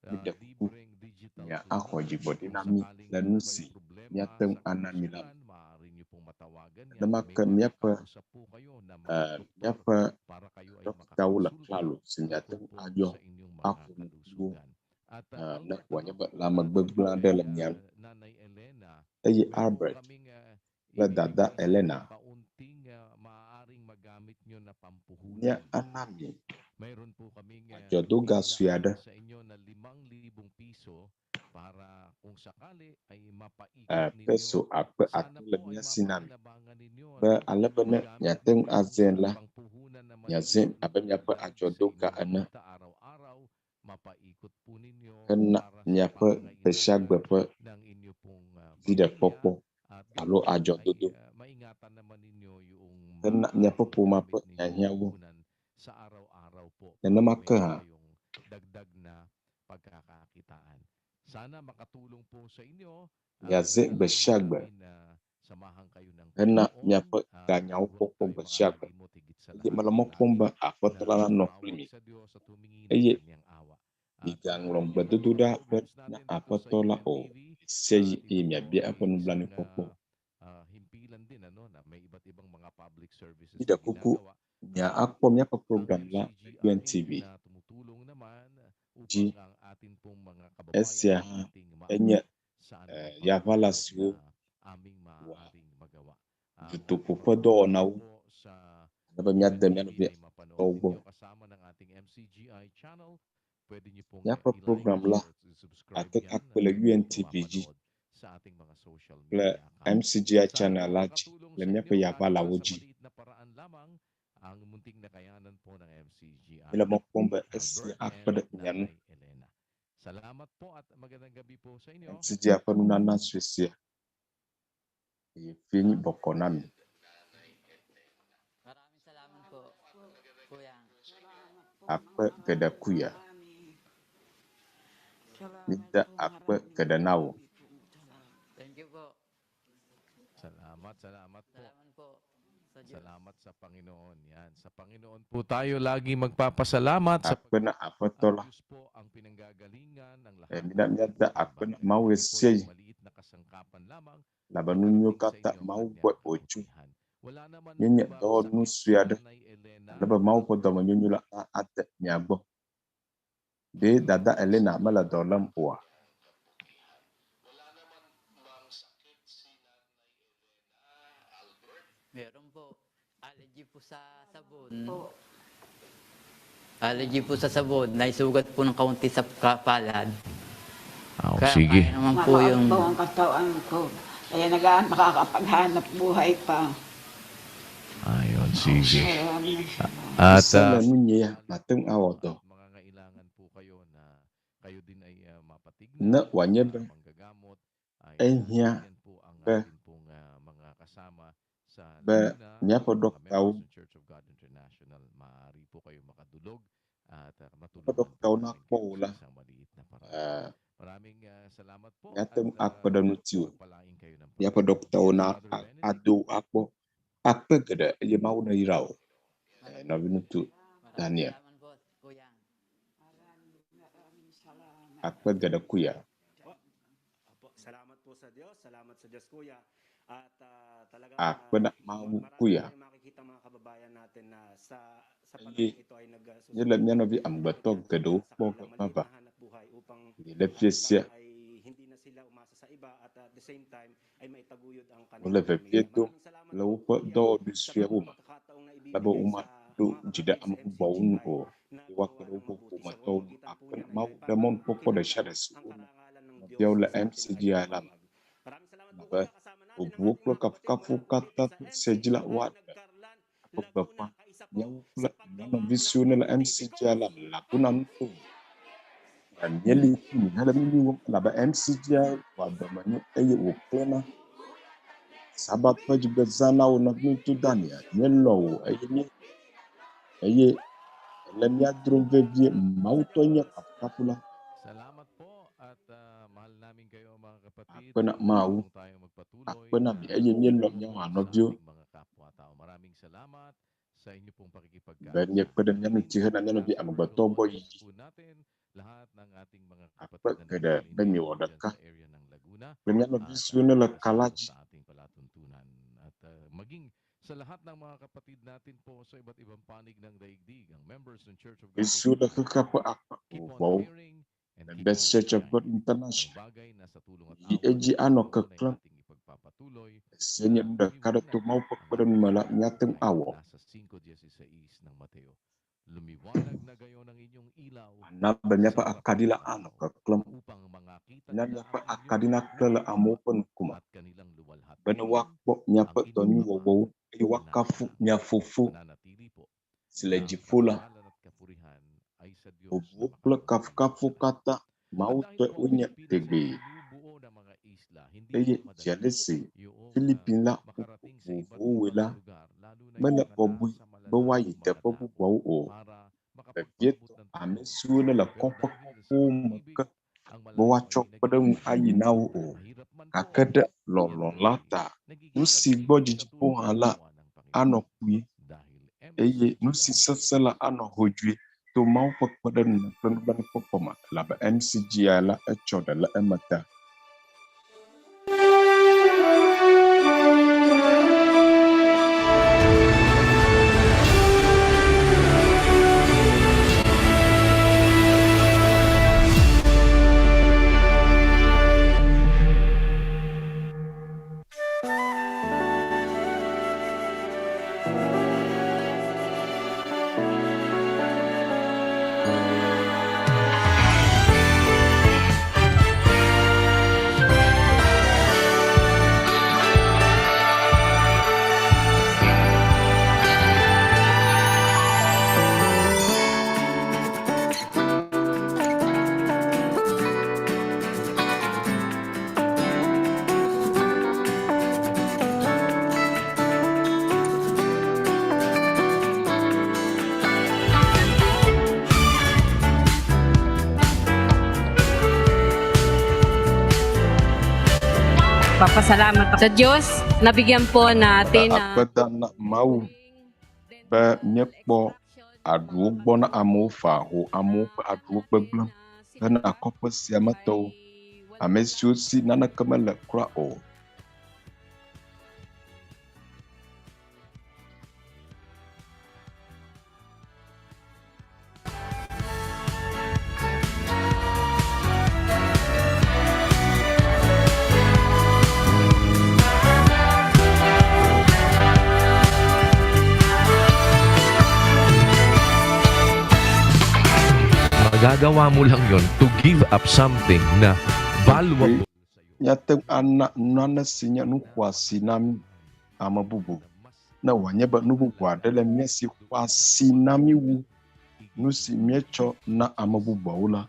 Míɖe kuku libreng digital mía axɔ clinic. dzigbɔɖi Kung na mí sakaling le nu meron si kayong problema míate ŋu sa ana mi la me. kalusugan, maaari nyo pong matawagan yan. Nenema May ke míaƒe makakausap po kayo na mga doktor míaƒe para kayo ay ɖɔkitawo le makakonsulta klalo si miate tungkol ŋu po ayɔ sa inyong mga aƒo nu kpli wo kalusugan. At ne Albert, wòanye ano, be at lãmegbegblẽ aɖe kay le mía ŋu. Nanay Elena, Eye meron po Albert kaming kple dada ibibigay sa Elena inyong kaunting maaaring magamit nyo na mía pampuhunan. ana mi Mayroon po kaming adzɔdoga sue aɖe ilalaan sa inyo na 5,000 piso para kung sakali ay mapaikot ninyo. Peso akpe Sana atɔ̃ le po ay mía si na mi mapakinabangan ninyo be ano, ale be ne magamit miate ŋu ninyo yung azãe la, pangpuhunan na miazãe maliit abe na miaƒe dagdag sa adzɔdoga inyong ene. kita araw-araw, mapaikot po ninyo. Hena miaƒe gbe sia gbe ƒe viɖekpɔkpɔ alo adzɔdodo. Hena miaƒe ƒomea ƒe hiahiãwo. Nenema ke hã, miazãe gbe sia gbe hena miaƒe ganyawo kpɔkpɔ gbe sia gbe. Eye mele mɔ kpɔm be Aƒetɔ la nanɔ kpli mi. Eye migaŋlɔ gbedodoɖa be na Aƒetɔ la o ɣesiaɣi eye miabia eƒe nublanuikpɔkpɔ. Míɖe kuku miakpɔ míaƒe program la le UNTV dzi. Esia hã enye yaʋala siwo wɔa dutoƒo ƒe dɔwɔnawo ale be míade mía nɔvi tɔwo gbɔ. Míaƒe program la ate ŋu akpe le UNTV dzi kple MCGI channel la dzi le míaƒe yaʋalawo dzi. Míele mɔ kpɔm be esia akpe ɖe mia ŋu. MCGI ƒe nunana sue sia eye fie nyi bɔkɔ na mi. Maraming salamat po, Kuya. Akpe geɖe kuya. Mída akpe geɖe na wò. Thank you po. Salamat, salamat po. Salamat po sa Diyos. Salamat sa Panginoon. Yan, sa Panginoon po tayo lagi magpapasalamat sa Akpe na Aƒetɔ la. ang Diyos po ang pinanggagalingan ng Eh, lahat mina ng míada mga akpe na bagay. Mawu Ito po yung ɣesiaɣi maliit na kasangkapan lamang elabe nu nyuiwo nakarating sa katã inyo ang Mawu kanyang gbɔe wòtso. kabutihan. Wala naman po Míenye bang dɔwɔnu sakit sue si aɖe Nanay Elena, ale be Mawu ƒe Albert? dɔmenyonyo la hã ade mia gbɔ. Ɖe dada Elena mele dɔ lém oa? Meron po. Allergy po sa sabon. Allergy po sa sabon. Naisugat po ng kaunti sa palad. Ah, Kaya sige. kaya naman po Mamaot yung po ang katawan ko. Kaya nakakapaghanap buhay pa. Ayun, sige. Maraming salamat. At Se le nunye ya, mate ŋu awɔ dɔ. at mangangailangan po kayo na kayo din ay mapatignan Ne ng wòanye mga be manggagamot ay ehiã yan po ang be atin pong mga kasama sa be Laguna, míaƒe ang mga ɖɔktawo members ng Church of God International. Maaari po kayo makadulog at míaƒe matulungan po ɖɔktawo namin nakpɔ kayo wò sa la, isang maliit na paraan. Maraming salamat po míate at ŋu akpe ɖe ŋutiwò. pagpalain kayo ng Míaƒe Panginoon. ɖɔktawo Yan, na Brother Benedict. ado wò akpɔ. Akpe geɖe eye Mawu neyra wò. Nɔviŋutsu maraming Daniel, salamat po, Kuya. Maraming maraming salamat. akpe geɖe kuya. Opo, salamat po sa Diyos. Salamat sa Diyos, Kuya. At talagang Akpe na Mawu marami kuya. tayong makikita mga kababayan natin na sa sa Eye panahon ito ay míele mía nagsusuporta nɔvi amegbetɔ sa geɖewo kpɔ kanilang ge maliit vava na hanap buhay upang li le fie sia. ay hindi na sila umasa sa iba at at the same time ay maitaguyod ang Wole kanilang vevie pamilya. dom Maraming salamat le po woƒe Kuya dɔwɔɖui sa suewo mga me pagkakataong na ale be ibibigay sa womaɖo mga dzi ɖe kapatid sa ame bubuawo ŋu MCGI o na eye woakpe gawa ɖe ng woƒe mabuti. Sa ƒometɔwo ŋu. pamamagitan po Akpe na niyan ay Mawu ɖe mɔnukpɔkpɔ ɖe sia naipapakilala ɖe si ang wona karangalan ng Diyos nɔviawo le sa atin ay MCGI la me tumawag. Maraming salamat po elabe Kuya kasama natin ang bubuwo ating kple mga kapatid kafukafuwo mula po katã dito sa ƒe se dzi la MCGI woaɖe Nagkarlan, eƒe Laguna. gbeƒã. Kaisa po Míawo sa kple mía paggawa nɔvi ng siwo nele mabuti. MCGI la me le Laguna nutome. Míeli kpli mi hele nu nyui wɔm elabe MCGI wɔa dɔmenyo eye wòklẽna. Sabat ƒe dzigbezã na wò nɔviŋutsu Daniel. Míelɔ̃ wò eye mí eye ele mía dzrom vevie. Mawutɔe nye kafukafu la. Salamat po at mahal namin kayo mga kapatid. Akpe na Patuloy Mawu. pong tayo magpatuloy Akpe na na mi eye míelɔ̃ míawo tumulong sa nɔviwo. ating mga kapwa-tao. Maraming salamat sa inyo pong Be pakikipagkaisa. míekpe ɖe mía ŋuti hena mía nɔvi Pastor amegbetɔwo gbɔ Joel yiyi. po natin, lahat ng ating mga Akpe kapatid na geɖe be nagsisilindi miewɔ po dyan ɖeka sa area ng Laguna kple mía nɔvi at siwo nele kasama kala po dzi. sa ating palatuntunan. At maging sa lahat ng mga kapatid natin po sa iba't ibang panig ng daigdig, ang members ng Church of God Siwo le xexea ƒe International, akpa keep on vovovowo caring and le keep Best on Church of God shining. Ang International. bagay na sa tulong at Yi awa edzi ng anɔ Panginoon ay keklẽm. ating ipagpapatuloy Ese nye na nu ɖeka ɖe to lumiwanag Mawu ƒe ang kpeɖeŋume ating la míate ŋu buhay. awɔ. Nasa 5:16 ng Mateo. Lumiwanag na gayon ang inyong ilaw Ana be sa míaƒe harap akaɖi ng la anɔ tao keklẽm. upang makita Na nila míaƒe ang inyong akaɖi naklẽ le mabuting amewo gawa ƒe ŋkume at kanilang bene luwalhatiin woakpɔ ang míaƒe inyong dɔ Ama nyuiwɔwɔwo eye na nasa woakafu langit. mía Fofo Mananatili po si le na ang dziƒo la. karangalan at kapurihan ay sa Diyos Bubuwo na kple makapangyarihan kafukafuwo sa lahat. katã Mawu tɔe wonye tegbee. Eye zi ale si Philippines la ƒukpo vovovowo wɔe la, mele bɔbɔe be woayi teƒe bubuawo o, vevietɔ ame siwo le kɔƒekɔƒewo me ke be woatsɔ kpeɖeŋu ayi na wo o. Gake ɖe lɔlɔ̃ la ta, nu si gbɔ dzidziƒo hã la anɔ kpuie eye nu si sesẽ la anɔ hodzoe to Mawu ƒe kpeɖeŋu kple nublanuikpɔkpɔ me elabe MCGI la etsɔ ɖe le eme ta. Papasalamat ako sa Diyos. Nabigyan po natin Le na akpeda na Mawu be míekpɔ aɖuwo gbɔ na amewo faa ho amewo ƒe aɖuwo gbegblẽ hena kɔƒe sia me tɔwo, ame siwo si naneke mele kura o. Magagawa mo lang yon to give up something na valuable. Míate ŋu ana nane si nye nu xɔasi na mí ame bubu ne wòanye be nu bubu aɖe le mía si xɔasi na mí wu nu si míetsɔ na ame bubuawo la.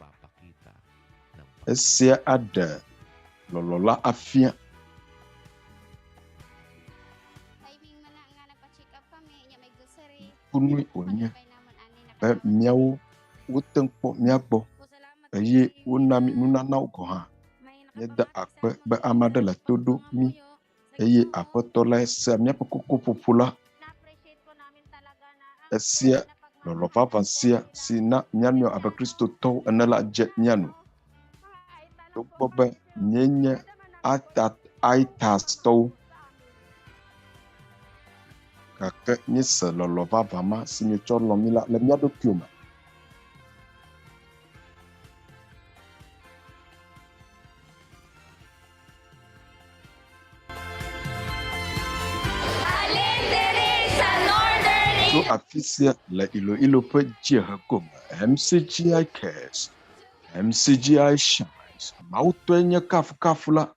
Esia aɖe lɔlɔ̃ la afia. Nukunu wònye be míawo wote ŋu kpɔ mía gbɔ eye wona mí nunanawo gɔ̃ hã. Míeda akpe be ame aɖe le to ɖom mí eye Aƒetɔ lae sea míaƒe kokoƒoƒo la. Esia lɔlɔ̃ vavã sia si na mía nɔewo abe Kristotɔwo ene la dze mía nu. Togbɔ be míenye Aitastɔwo gake míese lɔlɔ̃ vavã ma si mietsɔ lɔ̃ mí la le mía ɖokuiwo me. Tso afi sia le Iloilo ƒe dziehe gome, MCGI Cares, MCGI Shines, Mawu tɔe nye kafukafu la.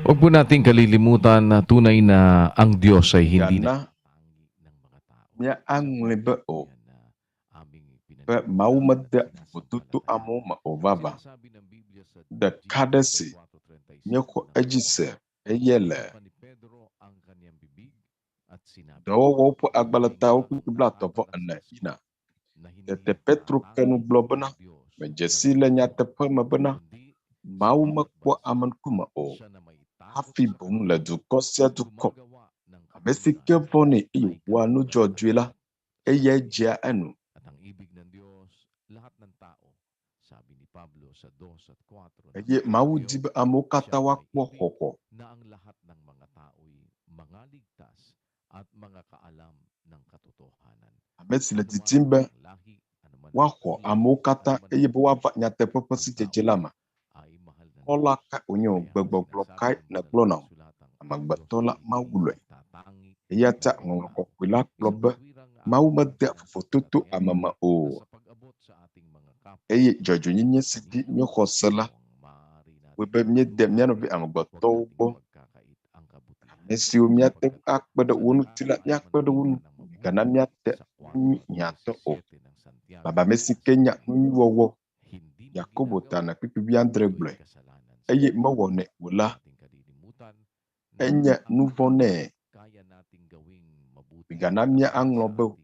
Huwag po nating kalilimutan na tunay na ang Diyos ay hindi na Gana míaŋlɔe be o be Mawu medea vovototo amewo me o vavã. Ɖeka aɖe si míexɔ edzi se eye le Dɔwɔwɔwo ƒe agbalẽtawo kpukpui 34 yina. Tete Petro ke nu gblɔ bena, Medze sii le nyateƒe me bena, Mawu mekpɔa ame ŋkume o, hafi boŋ le dukɔ sia dukɔ me, ame si ke vɔ̃nɛ eye wòwɔa nu dzɔdzɔe la, eyae dzea enu. Eye Mawu di be amewo katã woakpɔ xɔxɔ. Ame si le didim be woaxɔ amewo katã eye be woava nyateƒe ƒe sidzedze la me. Kɔla kae wònye o, gbegbɔgblɔ kae nègblɔna o, amegbetɔ la Mawu lɔ̃e. Eya ta Ŋɔŋlɔ Kɔkɔe la gblɔ be, Mawu medea vovototo ame me o. Eye dzɔdzɔenyenye si dzi míexɔ se la wɔe be míede mía nɔvi amegbetɔwo gbɔ. Ame siwo míate ŋu akpe ɖe wo ŋuti la, míakpe ɖe wo ŋu. Migana míate nu nyui hiãtɔ o. Baba ame si ke nya nu nyui wɔwɔ. Yakobo ta ene kpukpui wuiadre gblɔe. Eye mewɔnɛ o la, enye nu vɔ̃ nɛ. Migana míaŋlɔ be o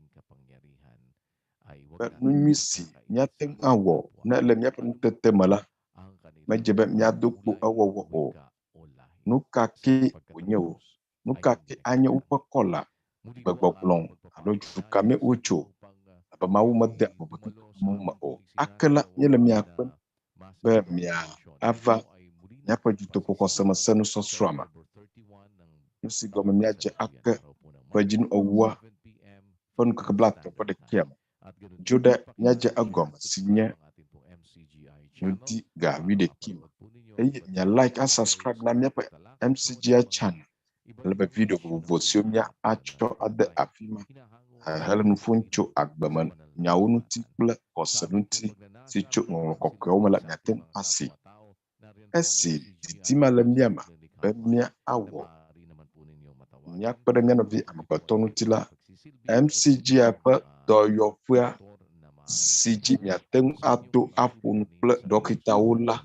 be nu nyui si míate ŋu awɔ ne ele míaƒe nutete me la, medze be míado kpo ewɔwɔ o. Nu ka kee wònye o, nu ka kee anye woƒe kɔla, gbegbɔgblɔ alo du ka mee wotso, elabe Mawu medea vovototo amewo me o. Ake la, míele mia kpem be miava míaƒe dutoƒoxɔsemese nusɔsrɔ̃a me. Nu si gɔme míadze ake ƒe dzinu ewoa ƒe ŋkeke blaetɔ̃ ƒe ɖekea me. Dzo ɖe míadze egɔme si nye ŋdi ga wuiɖekɛ me. Eye mia like a subscribe na míaƒe MCGI channel ale be video vovovo siwo míatsɔ ade afi ma hele nu ƒom tso agbeme nyawo ŋuti kple xɔse ŋuti si tso ŋɔŋlɔ kɔkɔewo me la miate ŋu asi. Esi didi ma le mía me be míawɔ míakpe ɖe mía nɔvi amegbetɔ ŋuti la, MCGI ƒe dɔyɔƒea si dzi miate ŋu ato aƒo nu kple ɖɔkitawo la,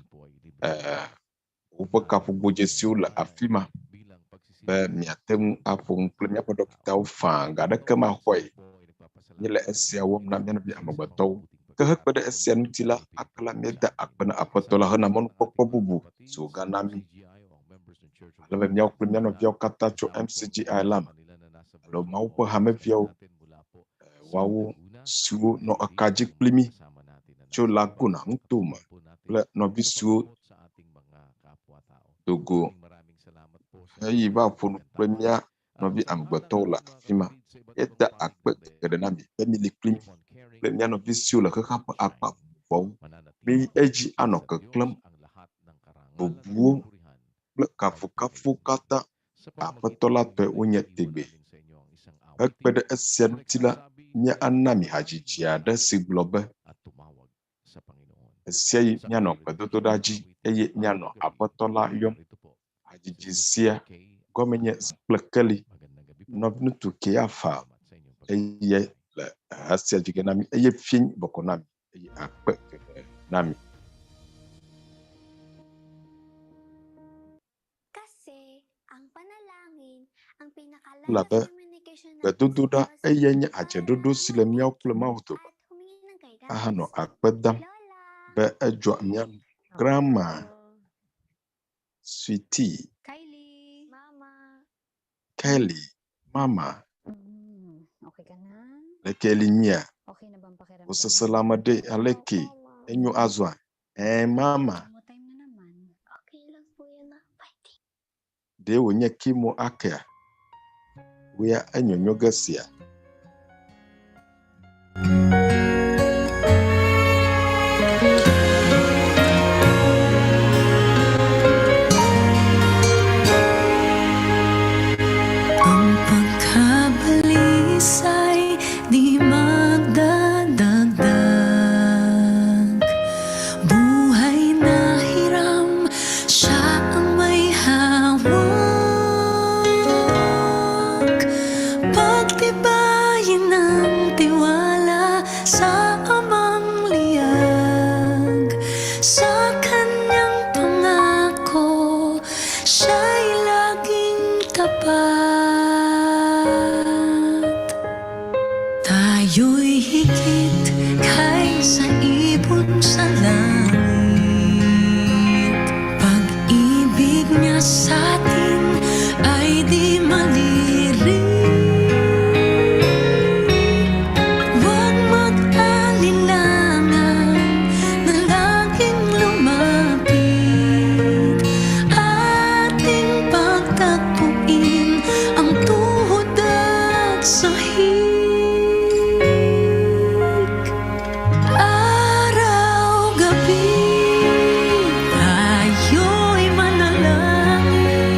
woƒe kaƒogodzesiwo le afi ma be miate ŋu aƒo nu kple míaƒe ɖɔkitawo faa, ga aɖeke maxɔe. Míele esia wɔm na mía nɔvi amegbetɔwo. Ke hekpe ɖe esia ŋuti la, ake la míeda akpe na Aƒetɔ la hena mɔnukpɔkpɔ bubu si wògana mí ale be míawo kple mía nɔviawo katã tso MCGI la me alo Mawu ƒe hameviawo, woawo siwo nɔ eka dzi kpli mí tso Laguna nutome kple nɔvi siwo do go heyi va ƒo nu kple mía nɔvi amegbetɔwo le afi ma. Míeda akpe geɖe na mi be mili kpli mí kple mía nɔvi siwo le xexea ƒe akpa vovovoawo. Miyi edzi anɔ keklẽm bubuwo kple kafukafuwo katã Aƒetɔ la tɔe wonye tegbee. Hekpe ɖe esia ŋuti la, míana mi hadzidzi aɖe si gblɔ be, Ɣesiaɣi míanɔ gbedodoɖa dzi eye míanɔ Aƒetɔ la yɔm. Hadzidzi sia gɔme nye zã kple keli. Nɔviŋutsu Keafa eye le ha sia dzi ge na mí eye fiẽ bɔkɔ na mi eye akpe geɖe na mi. Elabe gbedodoɖa eyae nye adzeɖoɖo si le míawo kple Mawu dome ahanɔ akpe dam be edzɔa mía ŋu. Grandma, Sweetie, Kelly, Mama, leke li nyuia? Wò seselãme ɖe aleke? Enyo azɔa? Ɛ̃, Mama. Ɖe wònye chemo akea? Wò ya enyonyo ge sia? Ang pagkabalisay di magdadagdag. Buhay na hiram, siya ang may hawak. Pagtibayin ng tiwala sa amang liyag. Sa kanyang pangako, siya'y laging tapat. Tayo'y higit kaysa ibon sa langit. Pag-ibig niya sa atin ay di malirip. Huwag mag-alinlangan na laging lumapit. Ating pagtagpuin ang tuhod at sahig. Araw-gabi tayo'y manalangin.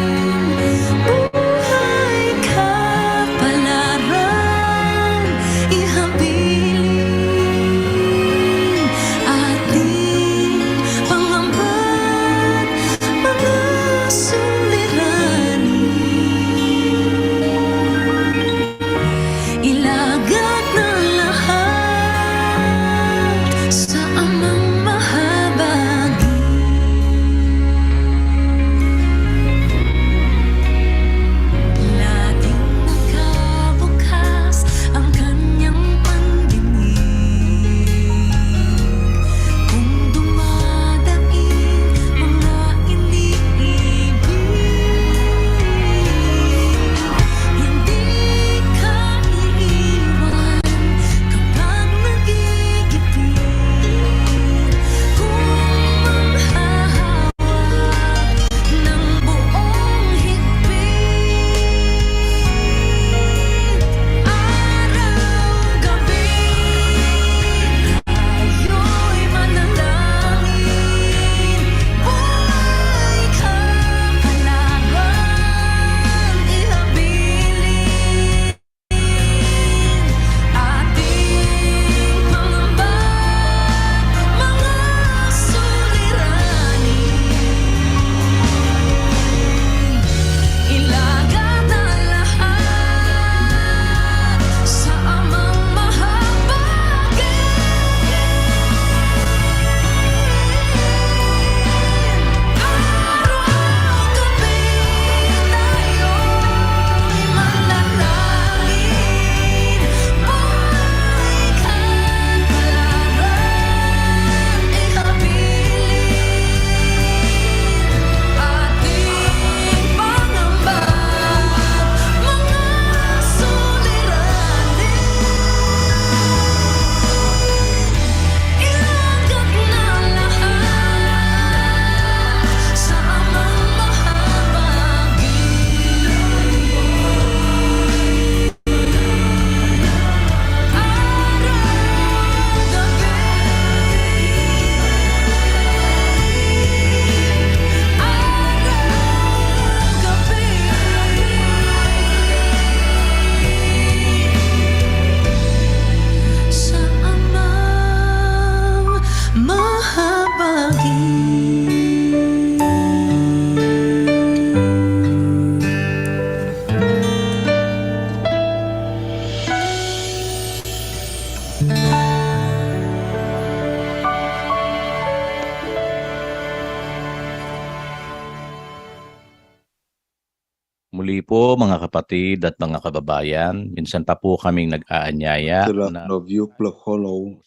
Muli po mga kapatid at mga kababayan, minsan pa po kaming nag-aanyaya Ke la na nɔviwo kple xɔlɔ̃wo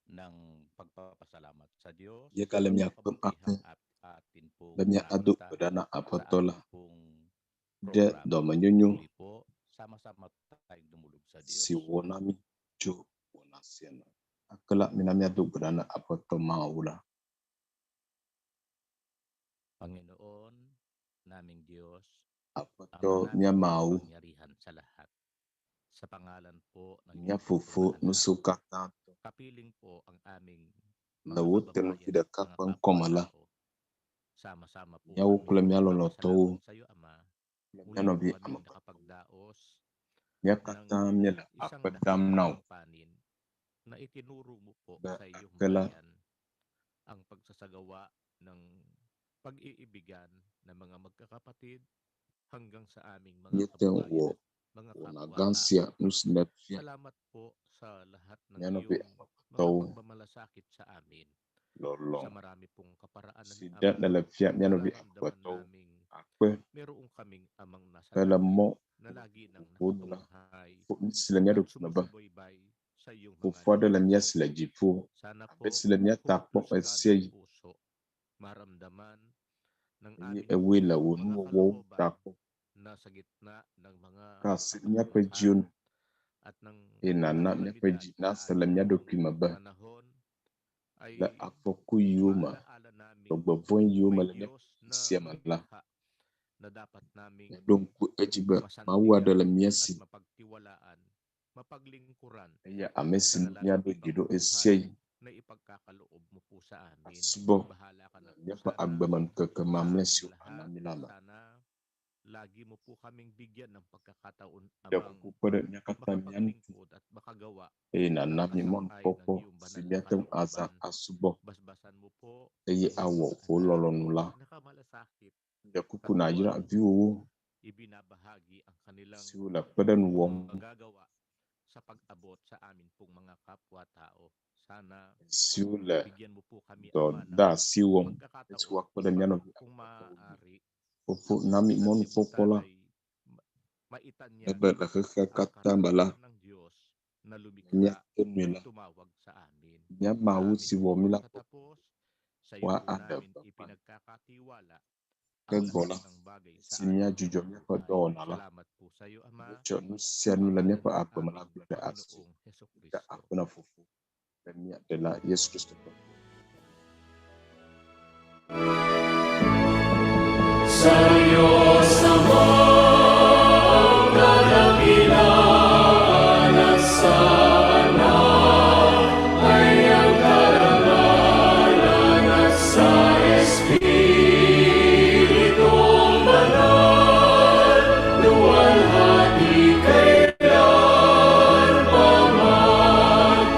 ng pagpapasalamat sa Diyos míegale mia kpem akpe atin pong be míado gbe ɖa na Aƒetɔ la ɖe dɔmenyonyo po sama-sama tayong dumulog sa Diyos. si wɔ na mí tso wɔna sia me. Ake la mina míado gbe ɖa na Aƒetɔ Mawu la. Panginoon, naming Diyos, Aƒetɔ mía Mawu, pangyarihan sa lahat. Sa pangalan po ng mía Fofo nu siwo katã tɔ kapiling po ang aming le wò tenuvi ɖeka ƒe ŋkɔme la, sama-sama po míawo kple mía lɔlɔ̃tɔwo sa iyo Ama, kple mía nɔvi amegbetɔwo, nakapagdaos mía katã míele akpe dam na wò panin na itinuro mo po be sa iyong akpe la bayan ang pagsasagawa ng pag-iibigan ng mga magkakapatid hanggang sa aming mga míete ŋu wɔ kababayan at mga wɔna gã kapwa-tao. sia nu si nèfia Salamat po sa lahat ng mía nɔvi iyong mga amegbetɔwo pagmamalasakit sa amin. lɔlɔ̃ Sa marami pong kaparaanan, si ɖem Ama, nèle fia mía nɔvi nararamdaman amegbetɔwo naming akpe meron kaming amang nasa be le langit mɔ na lagi nang vovovowo nu la, nakatunghay fo nu si le mía at ɖokui me be sumusubaybay sa iyong mga fofo aɖe le mía lingkod. si le dziƒo Sana abe po si le mía ta kpɔm humaplos sa ɣe sia aming ɣi puso, maramdaman ng eye aming ewɔe le wò mga nuwɔwɔwo ta kalooban kpɔm. na sa gitna ng mga Ka asi míaƒe dziwo nu kapakinabangan at ng eye nàna míaƒe kalamidad dzi sa nase le aming mía ɖokui me be panahon ay le afɔku yiwo me, maalaala naming dzɔgbevɔ̃e yiwo me may le míaƒe Diyos na sia me la, lumikha na dapat naming míaɖo ŋku edzi be Mawu aɖe masandigan le mía at si mapagtiwalaan, mapaglingkuran eye ame si sa nu míaɖo nalalaking dzi ɖo buhay ɣe sia ɣi na ipagkakaloob mo po sa amin. asubɔ Bahala ka le na po míaƒe sana agbemeŋkeke sa mamlɛ aming siwo ana lahat. mí la me. Sana lagi mo po kaming bigyan ng pagkakataon Ɖe amang kuku kpe ɖe mía katã mía ŋuti makapaglingkod at makagawa eye ng nàna mí kasakay ng mɔnukpɔkpɔ iyong si banal na míate ŋu azã kalooban. asubɔ Basbasan mo po eye ang awɔ iyong mga wò anak lɔlɔ̃nu la. na kamalasakit Ɖe kuku nàyra katuwang viwòwo ibinabahagi ang kanilang siwo le kpeɖeŋu wɔm magagawa sa pag-abot sa amin pong mga kapwa-tao. Sana siwo le bigyan mo po kami, dɔ Ama, de ng asi wɔm esi pagkakataon woakpe ɖe mía nɔvi kung amegbetɔwo ŋu. maaari Fofo, na sa mí mɔnukpɔkpɔ sanlibutan la ay maitanyag ebe le xexea ang katã me la, karapatan ng Diyos na lumikha míate ŋui at la, tumawag sa amin. mía Sa Mawu amin si wɔ pong mí la ƒe pagtatapos, sa iyo po woaɖe namin gbeƒã. ipinagkakatiwala Ke ang gbɔ lahat la, ng bagay sa si aming míadzudzɔ mga míaƒe buhay. dɔwɔna la, Salamat po sa iyo, Ama, míetsɔ nu sa sia nu le pangalan míaƒe ng agbe me la aming gblɔ ɖe asi Panginoong Heso ɖe Kristo. akpe na Fofo be mía Ɖela Yesu Kristo ƒe Sa Diyos Ama ang kadakilaan at sa Anak ay ang karangalan at sa Espiritong Banal, luwalhati kailan pa man.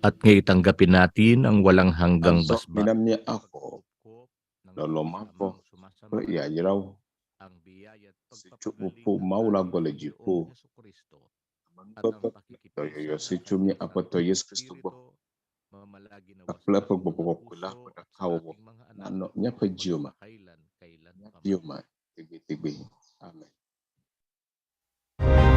At ngayon tanggapin natin ang walang hanggang Azɔ basbas mina míaxɔ lɔlɔ̃ mavɔ kple yayrawo ang biyaya at si tso pagpapagaling ƒoƒo ng Mawu la aming gbɔ le dziƒo. Panginoong Heso Kristo at ang Amenuveve kple dɔyɔyɔ pakikiisa si ng tso mía kanyang Aƒetɔ Santong Yesu Kristo gbɔ Espiritu mamalagi nawa kpakple sa eƒe ating Gbɔgbɔ mga Kɔkɔe la puso ƒe at sa ɖekawɔwɔ ating mga anak nanɔ míaƒe dziwo me, magpakailan kailan mía pa viwo man. me tegbetegbe. Amen. Wow!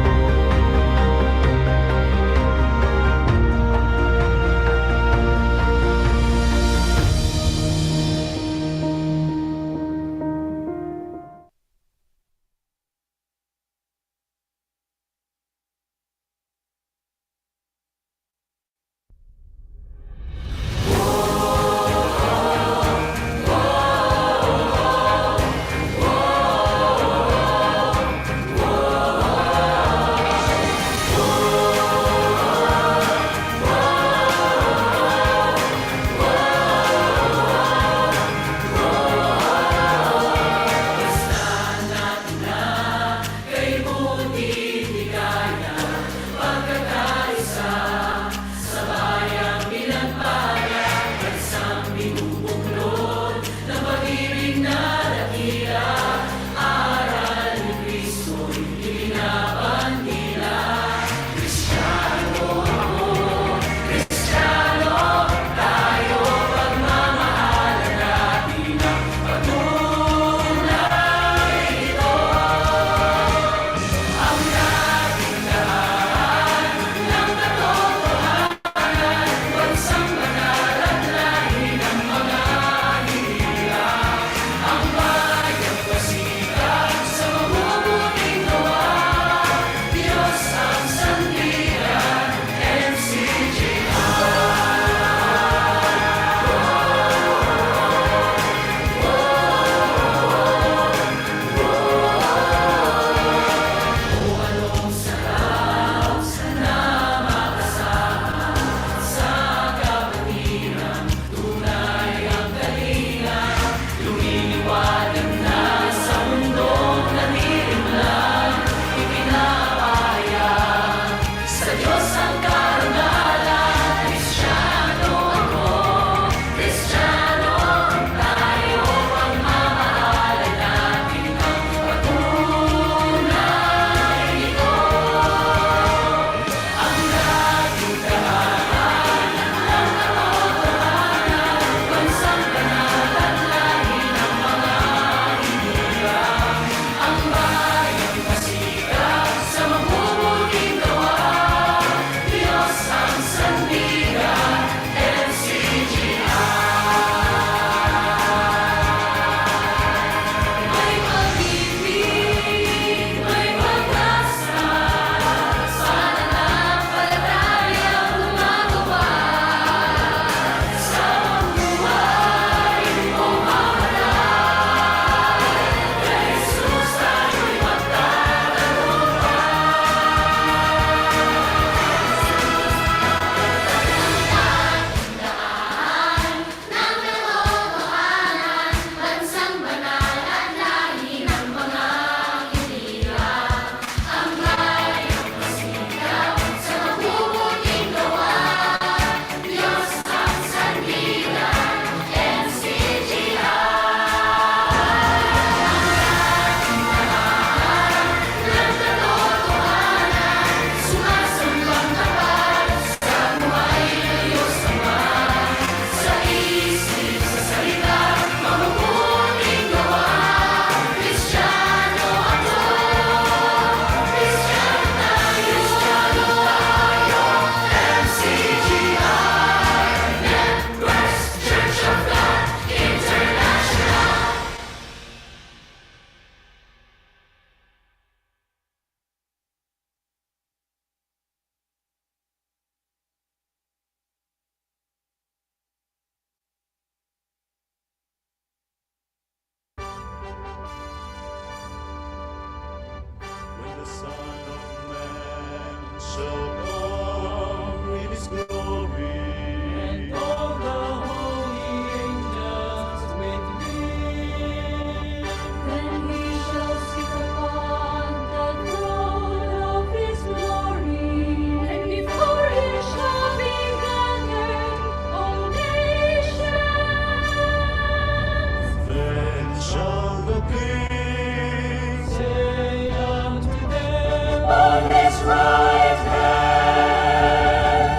on his right hand.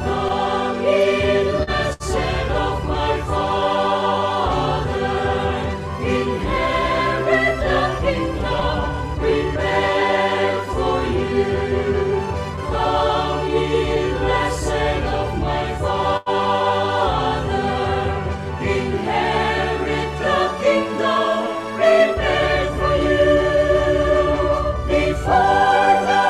Come ye, blessed of my Father, inherit the kingdom prepared for you. Come ye, blessed of my Father, inherit the kingdom prepared for you before the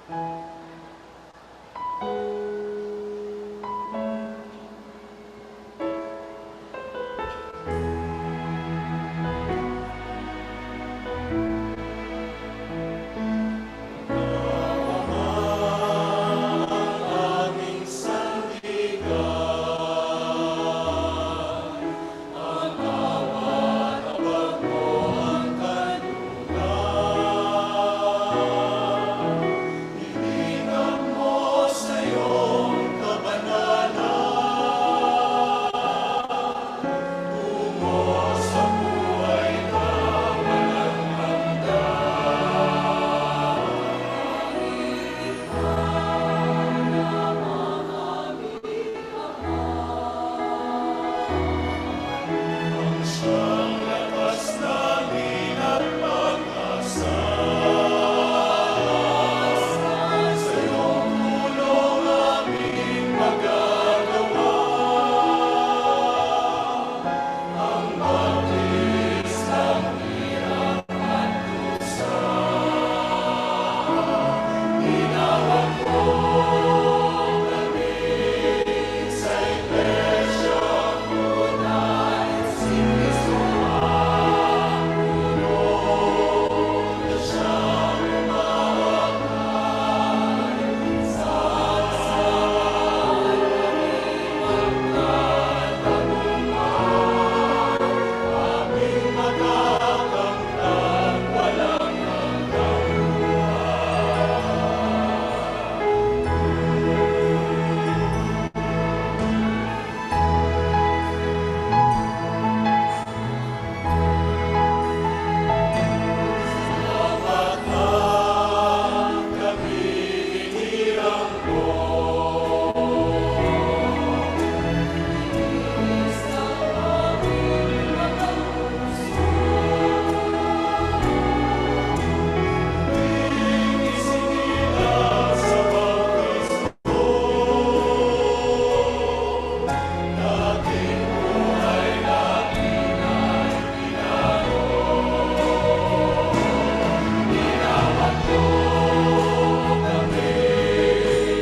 Aming sandigan, ang kawat mo ang kanungan. Hilingan mo sa iyong kabanalan, tungo sa buhay na walang hanggan. Ang siyang lakas namin at pag-asa, sa iyong tulong aming magagawa ang magtiis ng hirap at dusa. Tinawag mo kami sa Iglesia tunay, si Kristo ang puno na siyang umaakay. Sama-sama kami magtatagumpay, aming matakamtan, walang hanggang Salamat na kami hinirang mo. Inilis ang aming mga puso. Muling isinilang sa bautismo. Dating buhay natin ay binago. Tinawag mo kami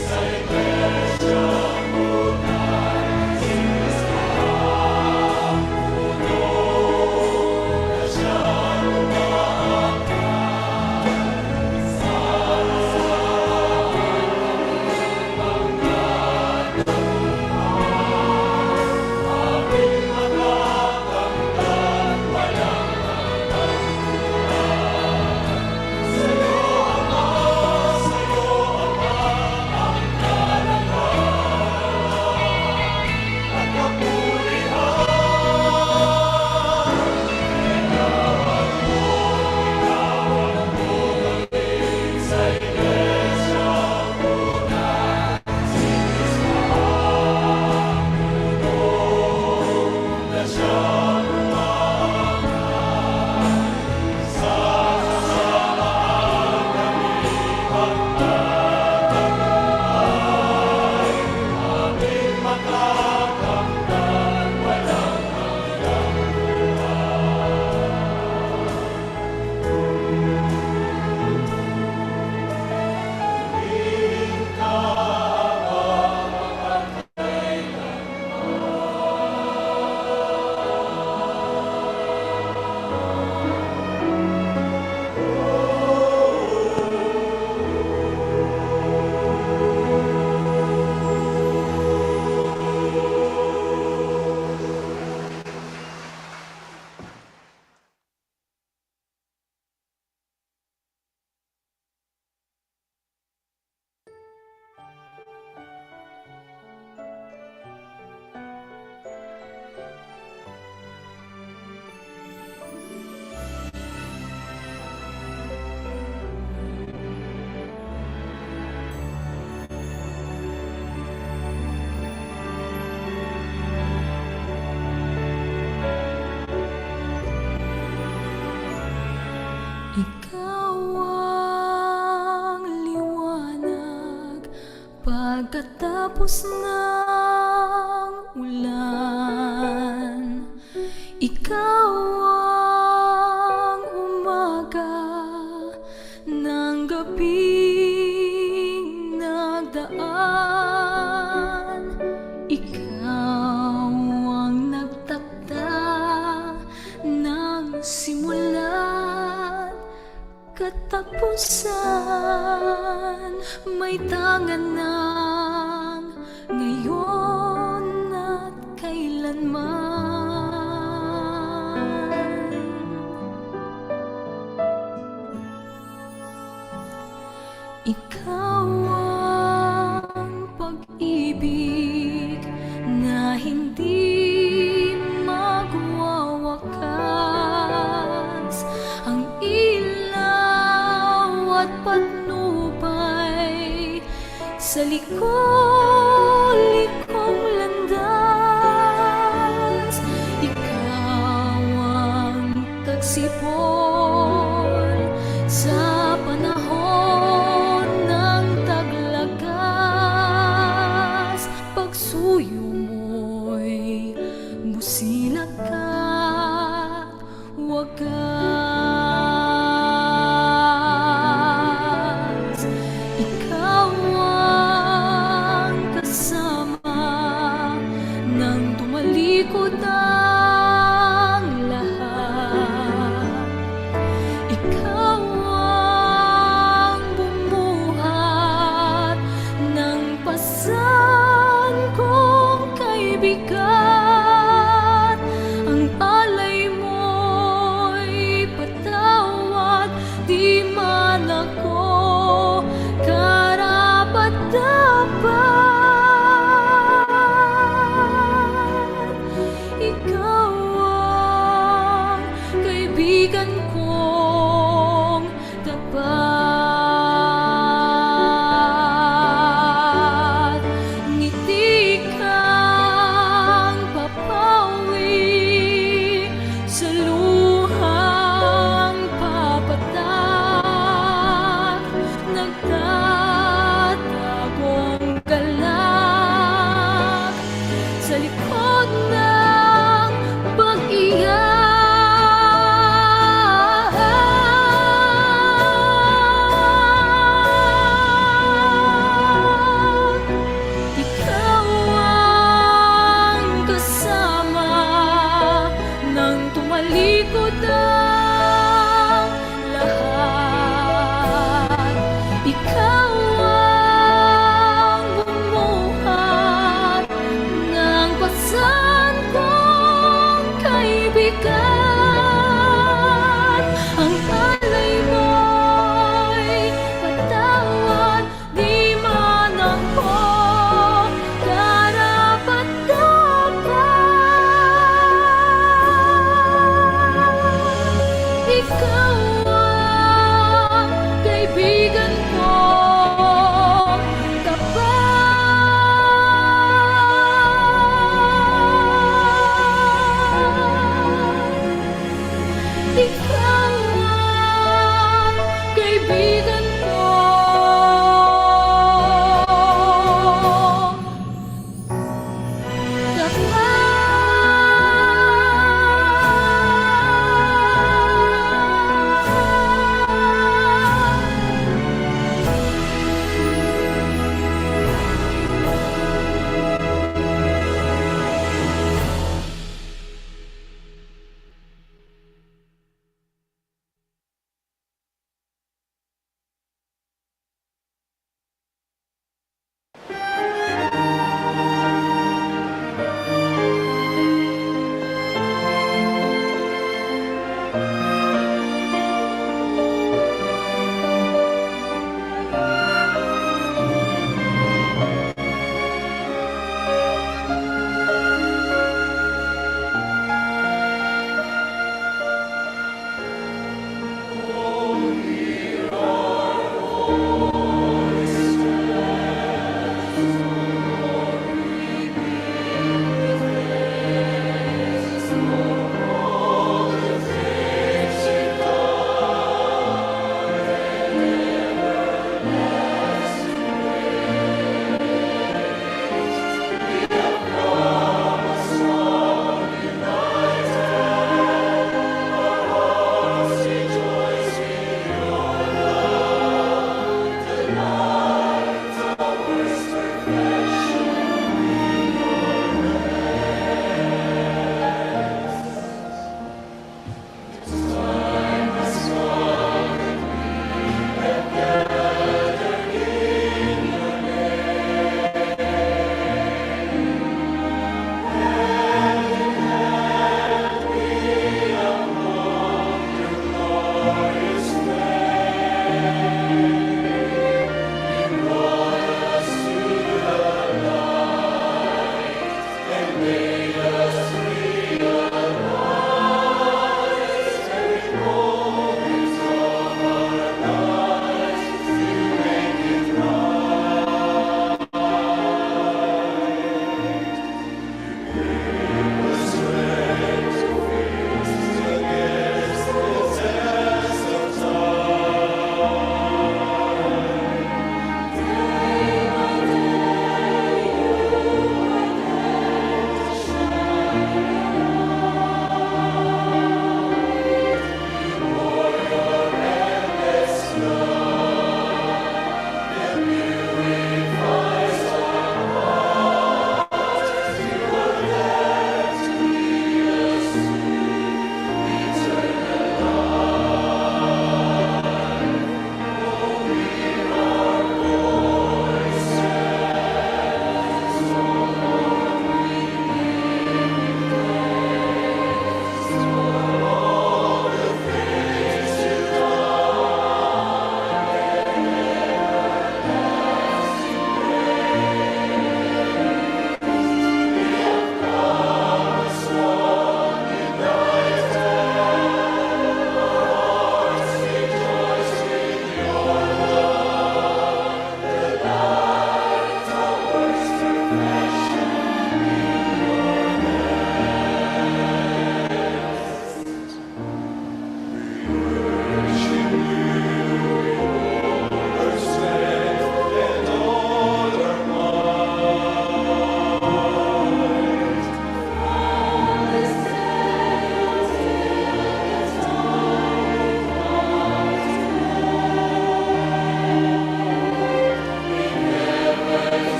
sa Iglesia tunay, si Kristo ang puno na siyang umaakay. Sama-sama kami magtatagumpay, aming matakamtan, walang hanggang buhay. Sa'yo, Ama, sa'yo, Ama, ang karangalan at kapurihan. Tinawag mo, tinawag mo kami sa Iglesia tunay, si Kristo ang puno na siyang umaakay. Sama-sama kami magtatagumpay, aming matakamtan, walang hanggang buhay. Purihin ka, Ama, Ikaw ang liwanag pagkatapos ng ulan. Ikaw ang umaga ng gabing Minsan may tangan ng ngayon at kailanman. Ikaw ang pag-ibig na hindi magwawakas, ang ilaw at patnubay sa liko-likong landas. Ikaw ang tagsipol sa panahon ng taglagas. Pagsuyo mo'y busilak at wagas. Ikaw ang kasama nang tumalikod ang lahat. Ikaw ang bumuhat ng pasan kong kaibigan. Ang alay mo'y patawad, di man ako karapat-dapat. Ikaw ang kaibigan kong tapat. Ngiti kang papawi sa luhang papatak.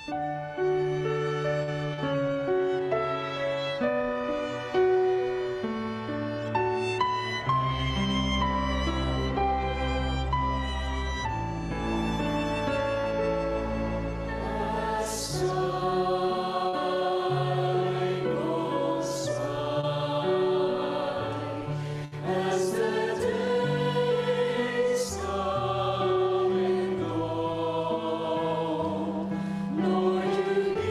As the days come and go, Lord, you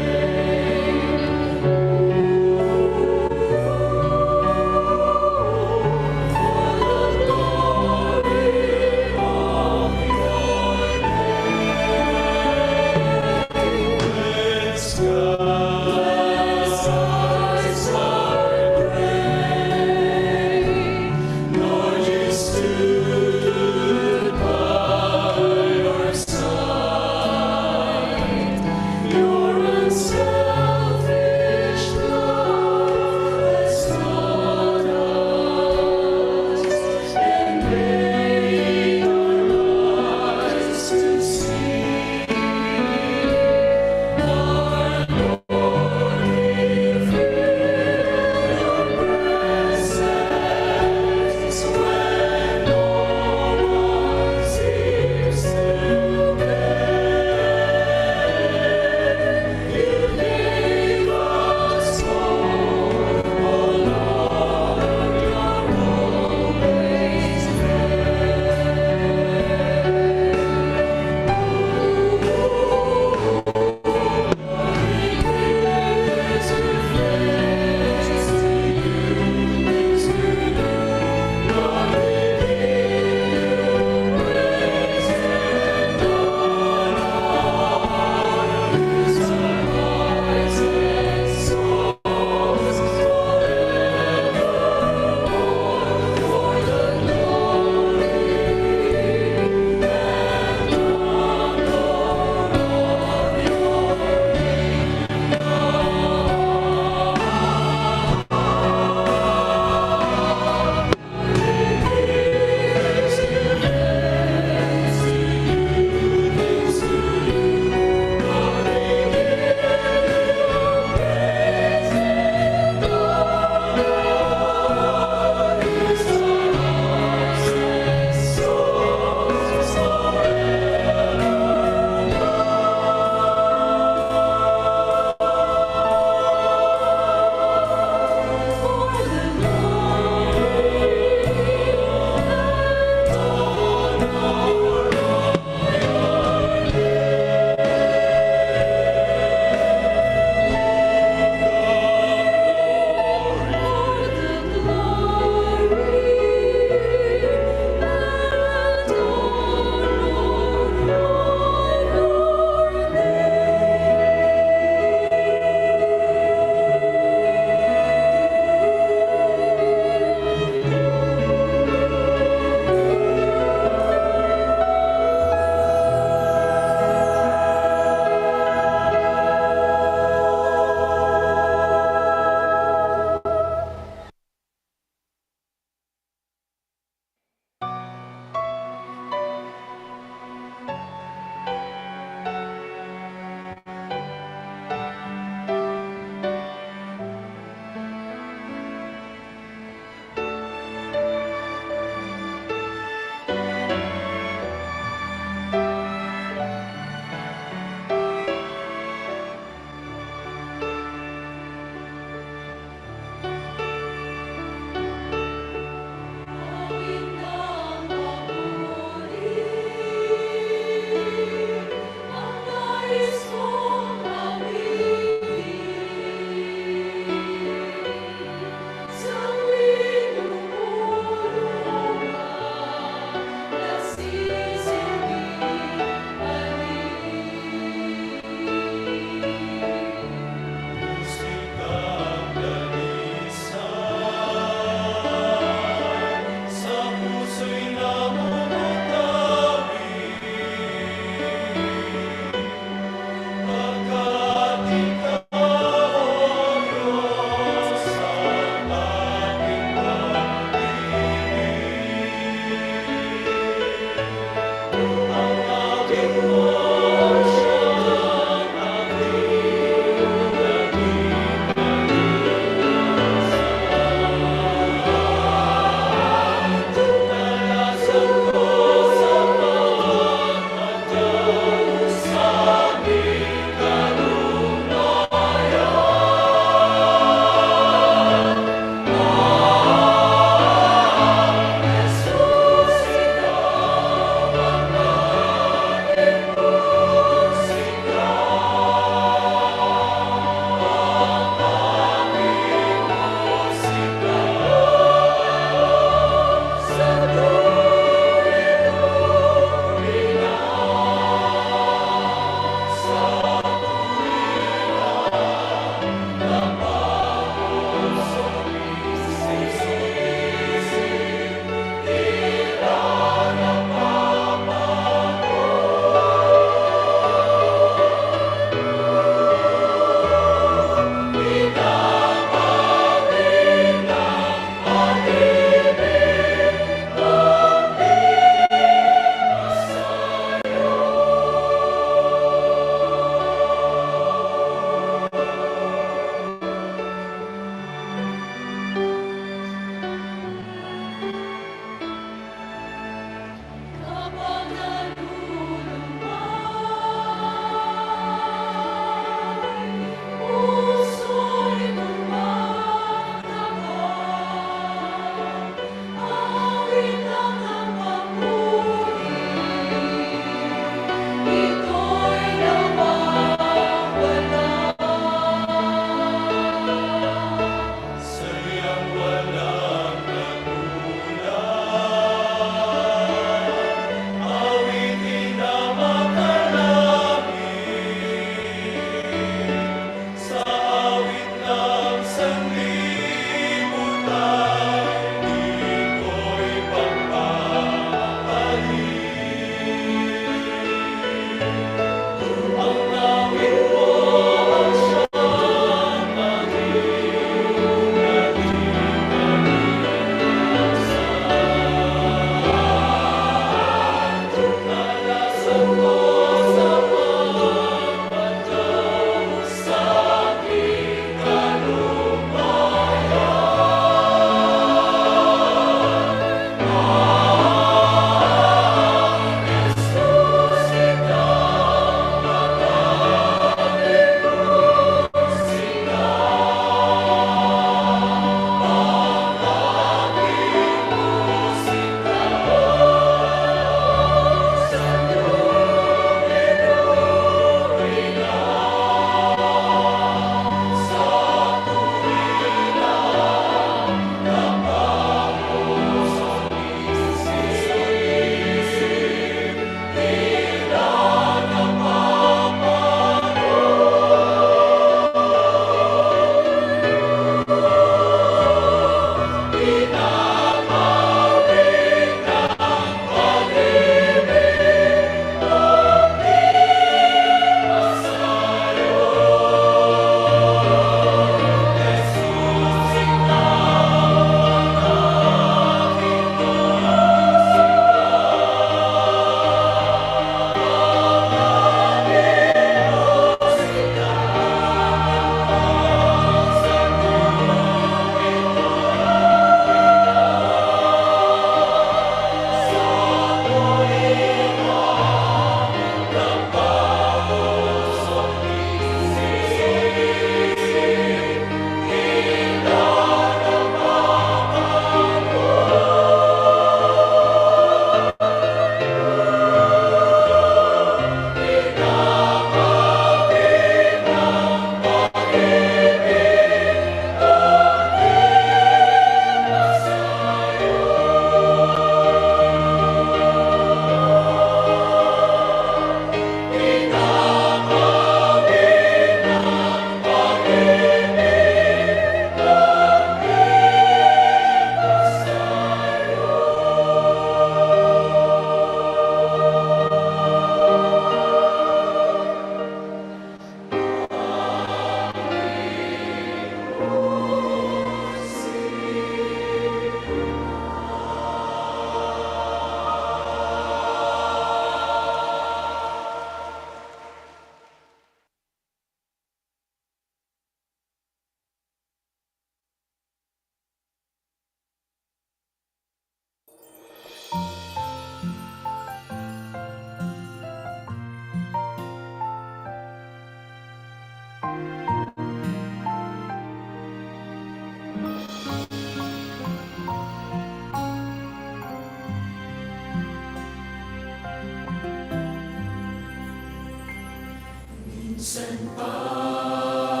Minsan pang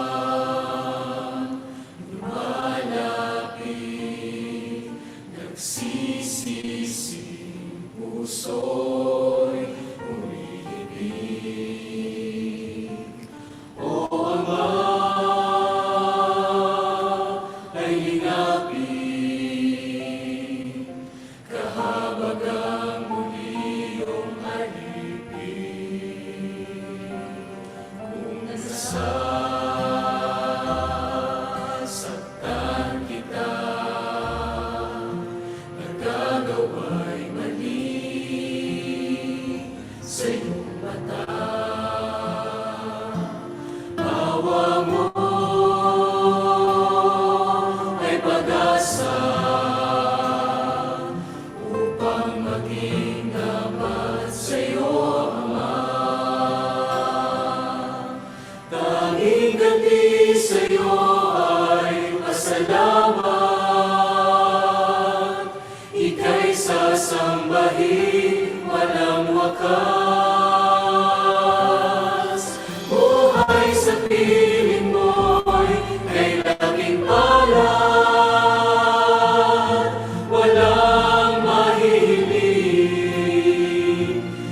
lumalapit, nagsisisi, puso'y umiibig. O Ama, ay lingapin, kahabagang muli iyong alipin. Kung nasasaktan kita, nagagawa'y mali sa iyong mata. Awa mo ay pag-asa upang maging dapat sa iyo, Ama. Tanging ganti sa iyo ay pasalamat, ika'y sasambahin walang wakas. Buhay sa piling mo'y kay laking palad, walang mahihiling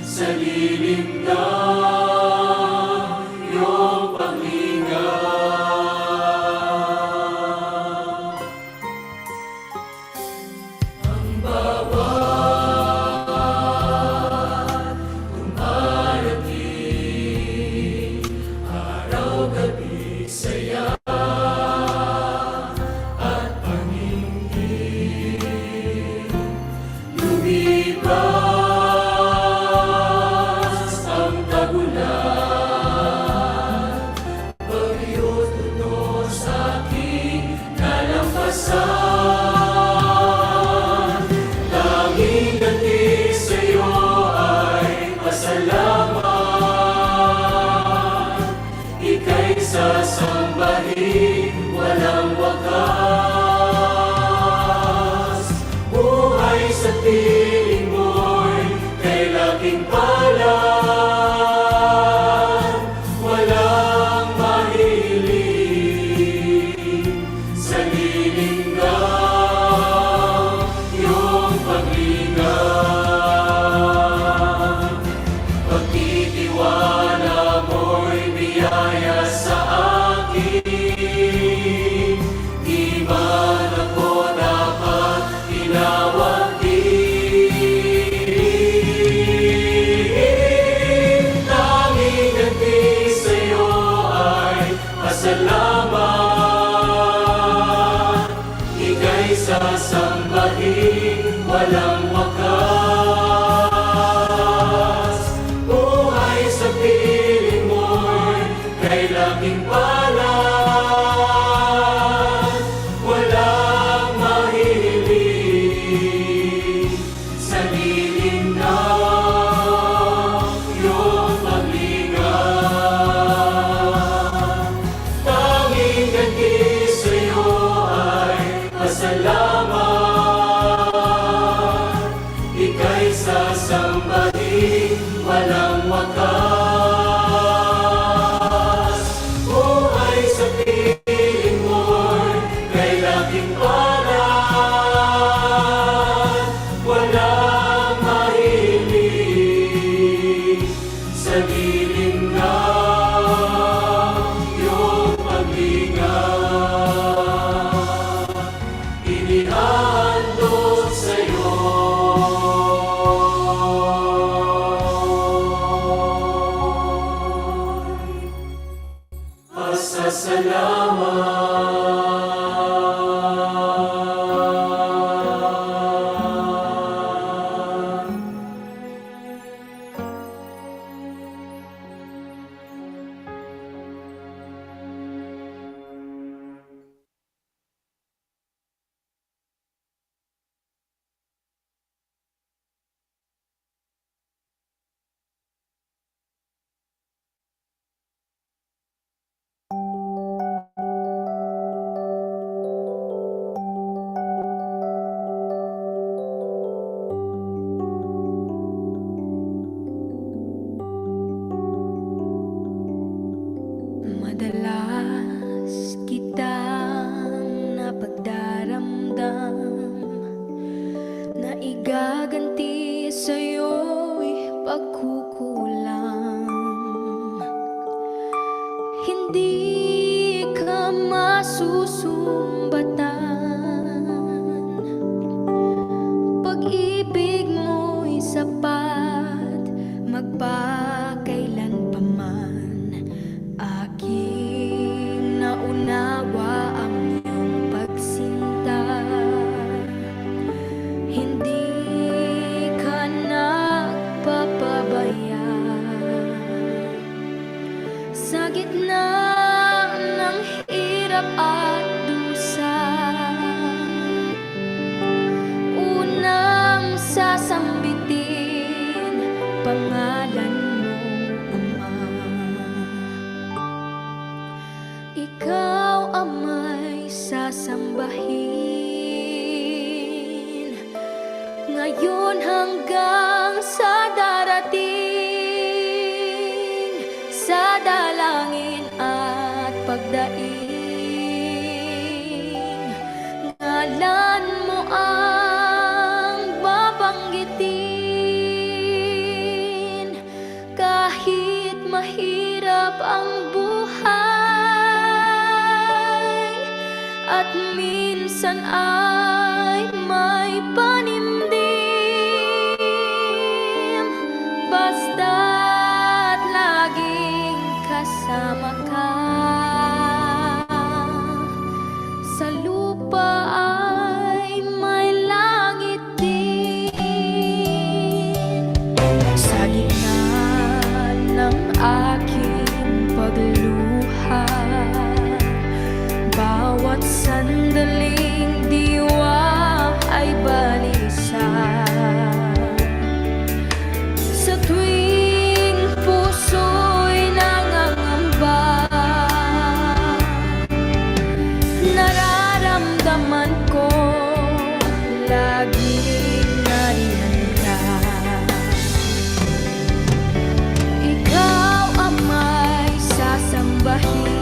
sa lilim ng iyong paglinga. Ang bawat dumarating, araw-gabi saya at paningin. Lumipas ang tagulan, bagyo't unos aking nalampasan. Tanging ganti sa'yo ay pasalamat, ika'y sasambahin walang wakas. Buhay sa piling mo'y kay laking palad, walang mahiling sa lilim ng iyong paglinga. Pagtitiwala mo'y biyaya sa akin, di man ako dapat tinawakin. Tanging ganti sa'yo ay pasalamat, ika'y sasambahin walang wakas. Buhay sa piling mo'y kay laking palad, walang mahihiling sa lilim ng iyong paglinga. Tanging ganti sa'yo ay pasalamat, ika'y sasambahin walang wakas. Buhay sa piling mo'y kay laking palad, walang mahiling sa lilim ng iyong paglinga. Inihandog sa'yo. pagkukulang. Hindi ka masusumbatan. Pag-ibig mo'y sapat, magpakailan pa man. Aking naunawa ang iyong pagsinta. Hindi ka nagpapabaya. Sa gitna ng hirap at dusa, unang sasambitin pangalan mo, Ama. Ikaw, Ama'y sasambahin ngayon hanggang sa darating, sa dalangin at pagdaing. Ngalan mo ang babanggitin kahit mahirap ang buhay at minsan ay may panimdim. Basta't laging kasama ka, sa lupa ay may langit din. Sa gitna ng aking pagluha, bawat sandaling diwa ay balisa. Sa tuwing puso'y nangangamba, nararamdaman ko laging nariyan ka. Ikaw, Ama'y sasambahin.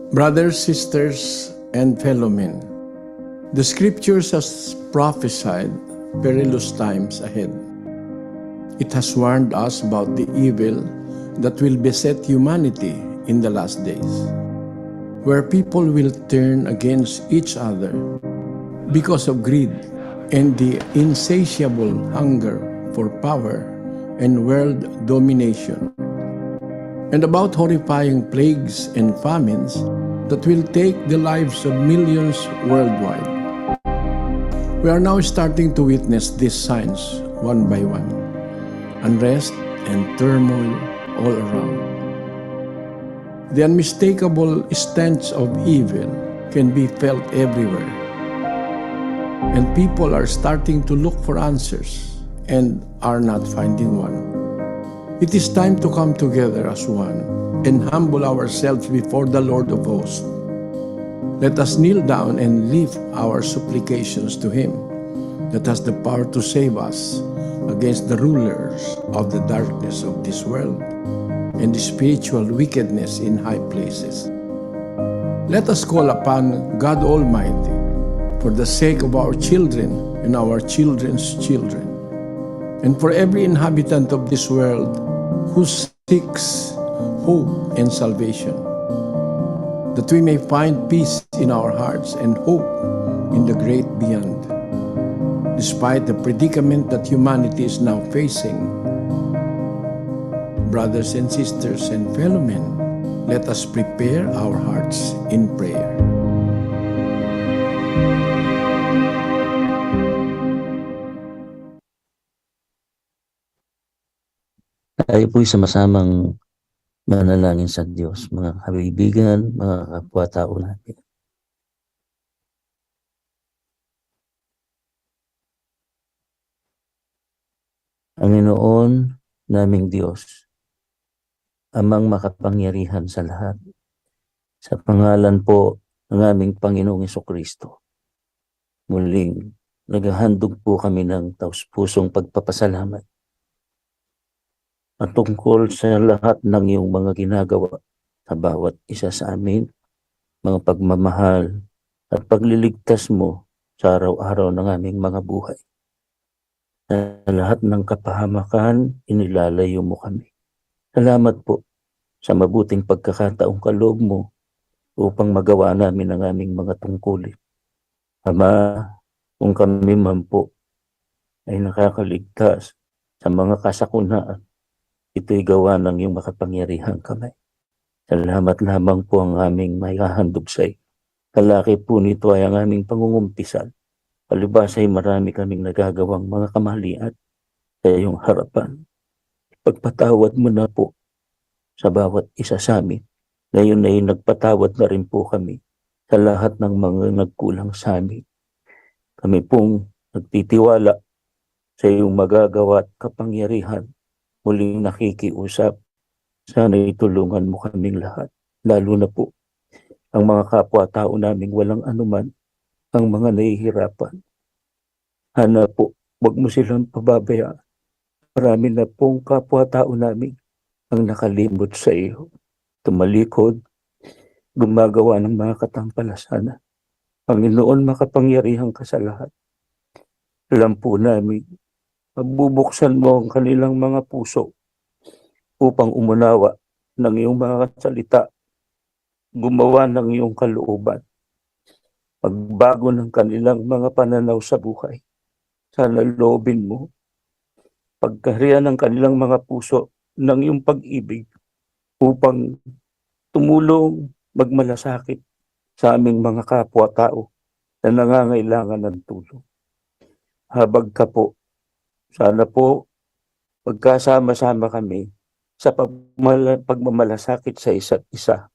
Brothers, sisters, and fellow men, the scriptures has prophesied perilous times ahead. It has warned us about the evil that will beset humanity in the last days, where people will turn against each other because of greed and the insatiable hunger for power and world domination, and about horrifying plagues and famines that will take the lives of millions worldwide. We are now starting to witness these signs one by one unrest and turmoil all around. The unmistakable stench of evil can be felt everywhere. And people are starting to look for answers and are not finding one. It is time to come together as one and humble ourselves before the Lord of hosts. Let us kneel down and lift our supplications to Him that has the power to save us against the rulers of the darkness of this world and the spiritual wickedness in high places. Let us call upon God Almighty for the sake of our children and our children's children, and for every inhabitant of this world who seeks hope and salvation, that we may find peace in our hearts and hope in the great beyond. Despite the predicament that humanity is now facing, brothers and sisters and fellow men, let us prepare our hearts in prayer. Tayo po'y sama-samang manalangin sa Diyos, mga kaibigan, mga kapwa-tao natin. Panginoon naming Diyos, Amang makapangyarihan sa lahat, sa pangalan po ng aming Panginoong Kristo, muling naghahandog po kami ng taus-pusong pagpapasalamat patungkol sa lahat ng iyong mga ginagawa sa bawat isa sa amin, mga pagmamahal at pagliligtas mo sa araw-araw ng aming mga buhay. Sa lahat ng kapahamakan, inilalayo mo kami. Salamat po sa mabuting pagkakataong kaloob mo upang magawa namin ang aming mga tungkulin. Ama, kung kami man po ay nakakaligtas sa mga kasakunaan, ito'y gawa ng iyong makapangyarihang kamay. Salamat lamang po ang aming maihahandog sa iyo. Kalaki po nito ay ang aming pangungumpisal. Palibasa ay marami kaming nagagawang mga kamalian sa iyong harapan. Pagpatawad mo na po sa bawat isa sa amin. Ngayon ay nagpatawad na rin po kami sa lahat ng mga nagkulang sa amin. Kami pong nagtitiwala sa iyong magagawa at kapangyarihan. Muling nakikiusap. Sana itulungan mo kaming lahat. Lalo na po ang mga kapwa-tao naming walang anuman, ang mga nahihirapan. Hana po, wag mo silang pababayaan. Marami na pong kapwa-tao namin ang nakalimot sa iyo. Tumalikod, gumagawa ng mga katampalasanan. Panginoon, makapangyarihan ka sa lahat. Alam po namin, pagbubuksan mo ang kanilang mga puso upang umunawa ng iyong mga salita, gumawa ng iyong kalooban, pagbago ng kanilang mga pananaw sa buhay. Sana loobin mo, pagkaharian ng kanilang mga puso ng iyong pag-ibig upang tumulong magmalasakit sa aming mga kapwa-tao na nangangailangan ng tulong. Habag ka po, sana po magkasama-sama kami sa pagmamalasakit sa isa't isa.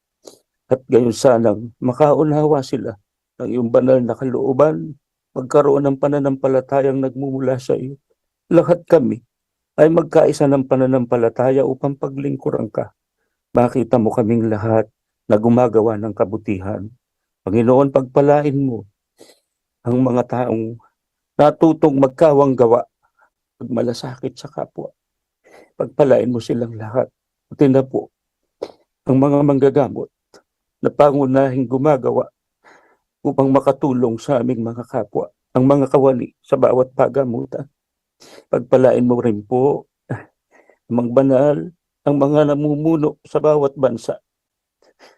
At gayon sanang makaunawa sila ng iyong banal na kalooban, magkaroon ng pananampalatayang nagmumula sa iyo. Lahat kami ay magkaisa ng pananampalataya upang paglingkuran ka. Makita mo kaming lahat na gumagawa ng kabutihan. Panginoon, pagpalain mo ang mga taong natutong magkawang gawa, magmalasakit sa kapwa. Pagpalain mo silang lahat. Pati na po ang mga manggagamot na pangunahing gumagawa upang makatulong sa aming mga kapwa, ang mga kawani sa bawat pagamutan. Pagpalain mo rin po, Amang Banal, ang mga namumuno sa bawat bansa,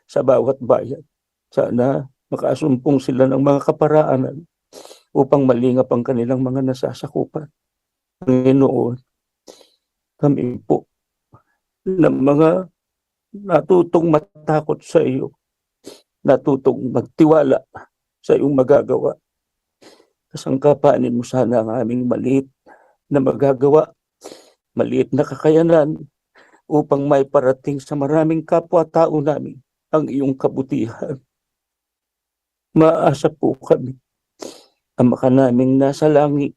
sa bawat bayan. Sana makasumpong sila ng mga kaparaanan upang malingap ang kanilang mga nasasakupan. Panginoon, kami po na mga natutong matakot sa iyo, natutong magtiwala sa iyong magagawa. Kasangkapanin mo sana ang aming maliit na magagawa, maliit na kakayanan upang may parating sa maraming kapwa-tao namin ang iyong kabutihan. Maasa po kami, Ama ka naming nasa langit,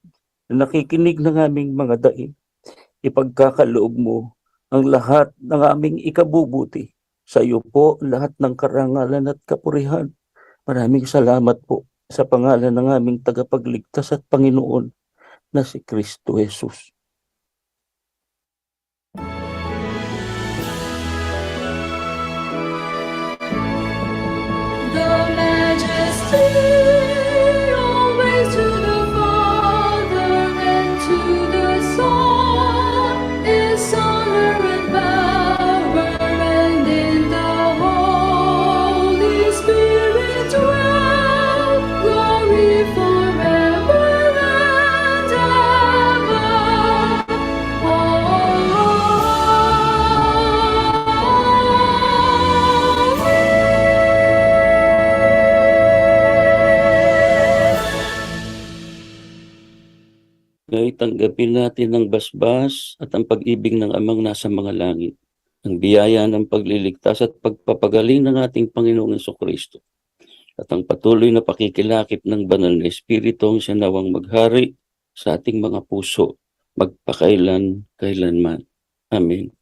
na nakikinig ng aming mga daing. Ipagkakaloob mo ang lahat ng aming ikabubuti. Sa iyo po lahat ng karangalan at kapurihan. Maraming salamat po sa pangalan ng aming tagapagligtas at Panginoon na si Kristo Jesus. The majesty always to the Father and to the Son is honor and power, and in the Holy Spirit dwell glory forever and ever. Ngayon tanggapin natin ang basbas at ang pag-ibig ng Amang nasa mga langit, ang biyaya ng pagliligtas at pagpapagaling ng ating Panginoong Kristo, at ang patuloy na pakikilakip ng Banal na Espiritu ang sinawang maghari sa ating mga puso, magpakailan, kailanman. Amen.